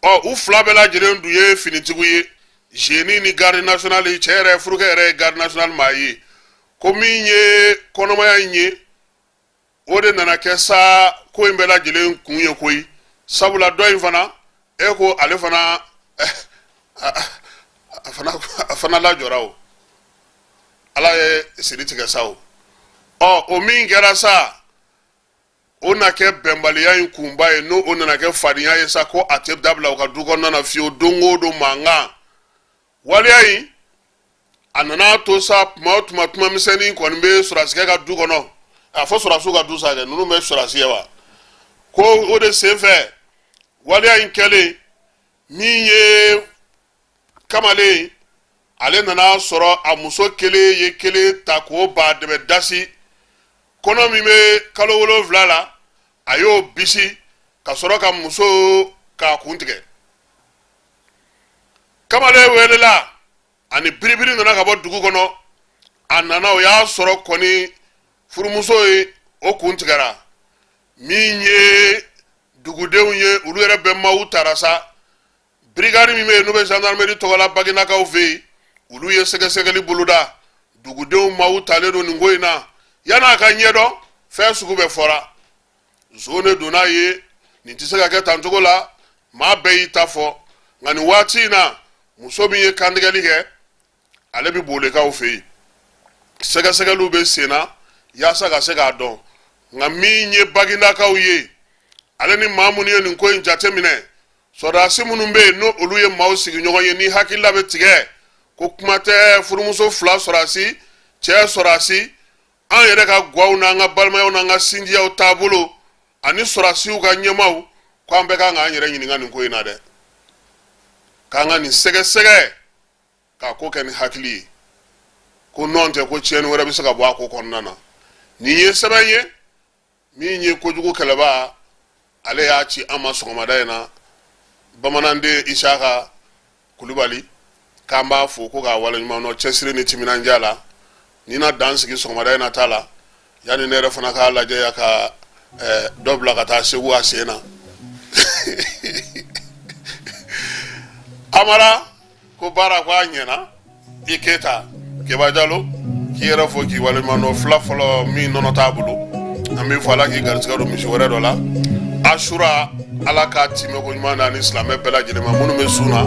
Ɔ, u fila bɛɛ lajɛlen dun ye finitigiw ye, génie ni garde nationale. Cɛ yɛrɛ, furukɛ yɛrɛ ye garde nationale maa ye. Ko min ye kɔnɔmaya in ye, o de nana kɛ sa ko in bɛɛ lajɛlen kun ye koyi. Sabula dɔ in fana, e ko ale fana, a fana lajɔra o, Ala ye siri tigɛ sa o. Ɔ, o min kɛra sa, o na kɛ bɛnbaliya in kunba ye, n'o o nana kɛ fadenya ye sa, ko a tɛ dabila u ka du kɔnɔna na fiyewu. Don o don mankan. Waleya in a nana to sa, tuma o tuma, kuma misɛnnin kɔni bɛ sɔrɔdasikɛ ka du kɔnɔ. A fɔ sɔrɔdasiw ka du sa kɛ, ninnu bɛ sɔrɔdasi ye wa? Ko o de senfɛ, waleya in kɛlen, min ye kamalen, ale nana sɔrɔ a muso kelen ye kelen ta k'o ba dɛmɛ dasi kɔnɔ min bɛ kalo 7 la, a y'o bisi ka sɔrɔ ka muso k'a kun tigɛ. Kamalen welela ani biribiri nana ka bɔ dugu kɔnɔ. A nana, o y'a sɔrɔ kɔni furumuso ye o kun tigɛra. Min ye dugudenw ye, olu yɛrɛ bɛɛ maaw taara sa. Brigade min bɛ yen, n'u bɛ gendarmerie tɔgɔ la Baginakaw fɛ yen, olu ye sɛgɛsɛgɛli boloda. Dugudenw maaw talen don nin ko in na. Yan'a ka ɲɛdɔn, fɛn sugu bɛɛ fɔra. Zon de donna ye, nin tɛ se ka kɛ tan cogo la. Maa bɛɛ y'i ta fɔ. Nka nin waati in na, muso min ye kantigɛli kɛ, ale bɛ Bolekaw fɛ yen. Sɛgɛsɛgɛliw bɛ sen na yaasa ka se k'a dɔn. Nka min ye Bagindakaw ye, ale ni maa minnu ye nin ko in jateminɛ, sɔrɔdasi minnu bɛ yen, n'o olu ye maaw sigiɲɔgɔn ye, ni hakilila bɛ tigɛ ko kuma tɛ furumuso fila sɔrɔdasi, cɛ sɔrɔdasi, an yɛrɛ ka gwaw n'an ka balimayaw n'an ka sinjiyaw taabolo ani sɔrɔdasiw ka ɲɛmaaw, ko an bɛɛ kan k'an yɛrɛ ɲininka nin ko in na dɛ, k'an ka nin sɛgɛsɛgɛ k'a ko kɛ ni hakili ye, ko nɔn tɛ ko tiɲɛni wɛrɛ bɛ se ka bɔ a ko kɔnɔna na. Nin ye sɛbɛn ye. Min ye kojugu kɛlɛba, ale y'a ci an ma sɔgɔmada in na, bamananden Isaka Kulubali, k'an b'a fo ko k'a waleɲuman dɔn cɛsiri ni timinandiya la. Ni na dan sigi sɔgɔmada in na ta la, yanni ne yɛrɛ fana k'a lajɛ ya ka dɔ bila ka taa Segu a sen na. Amara ko baara ko a ɲɛna. I Keyita Keba Jalo, k'i yɛrɛ fo k'i waleɲuman dɔn. Fila fɔlɔ min nɔnɔ t'a bolo, an b'i fo, Ala k'i garisɛgɛ don misi wɛrɛ dɔ la. Asura, Ala k'a timɛ ko ɲuman d'an ni silamɛ bɛɛ lajɛlen ma. Minnu bɛ sun na,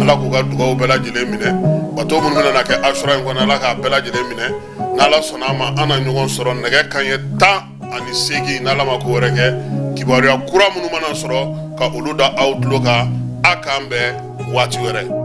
Ala k'u ka dugawu bɛɛ lajɛlen minɛ. Bato minnu bɛna kɛ asura in kɔnɔ, Ala k'a bɛɛ lajɛlen minɛ. N'Ala sɔnna a ma, an na ɲɔgɔn sɔrɔ nɛgɛ kanɲɛ 18, n'Ala ma ko wɛrɛ kɛ. Kibaruya kura minnu mana sɔrɔ, ka olu da aw tulo kan. A k'an bɛn waati wɛrɛ.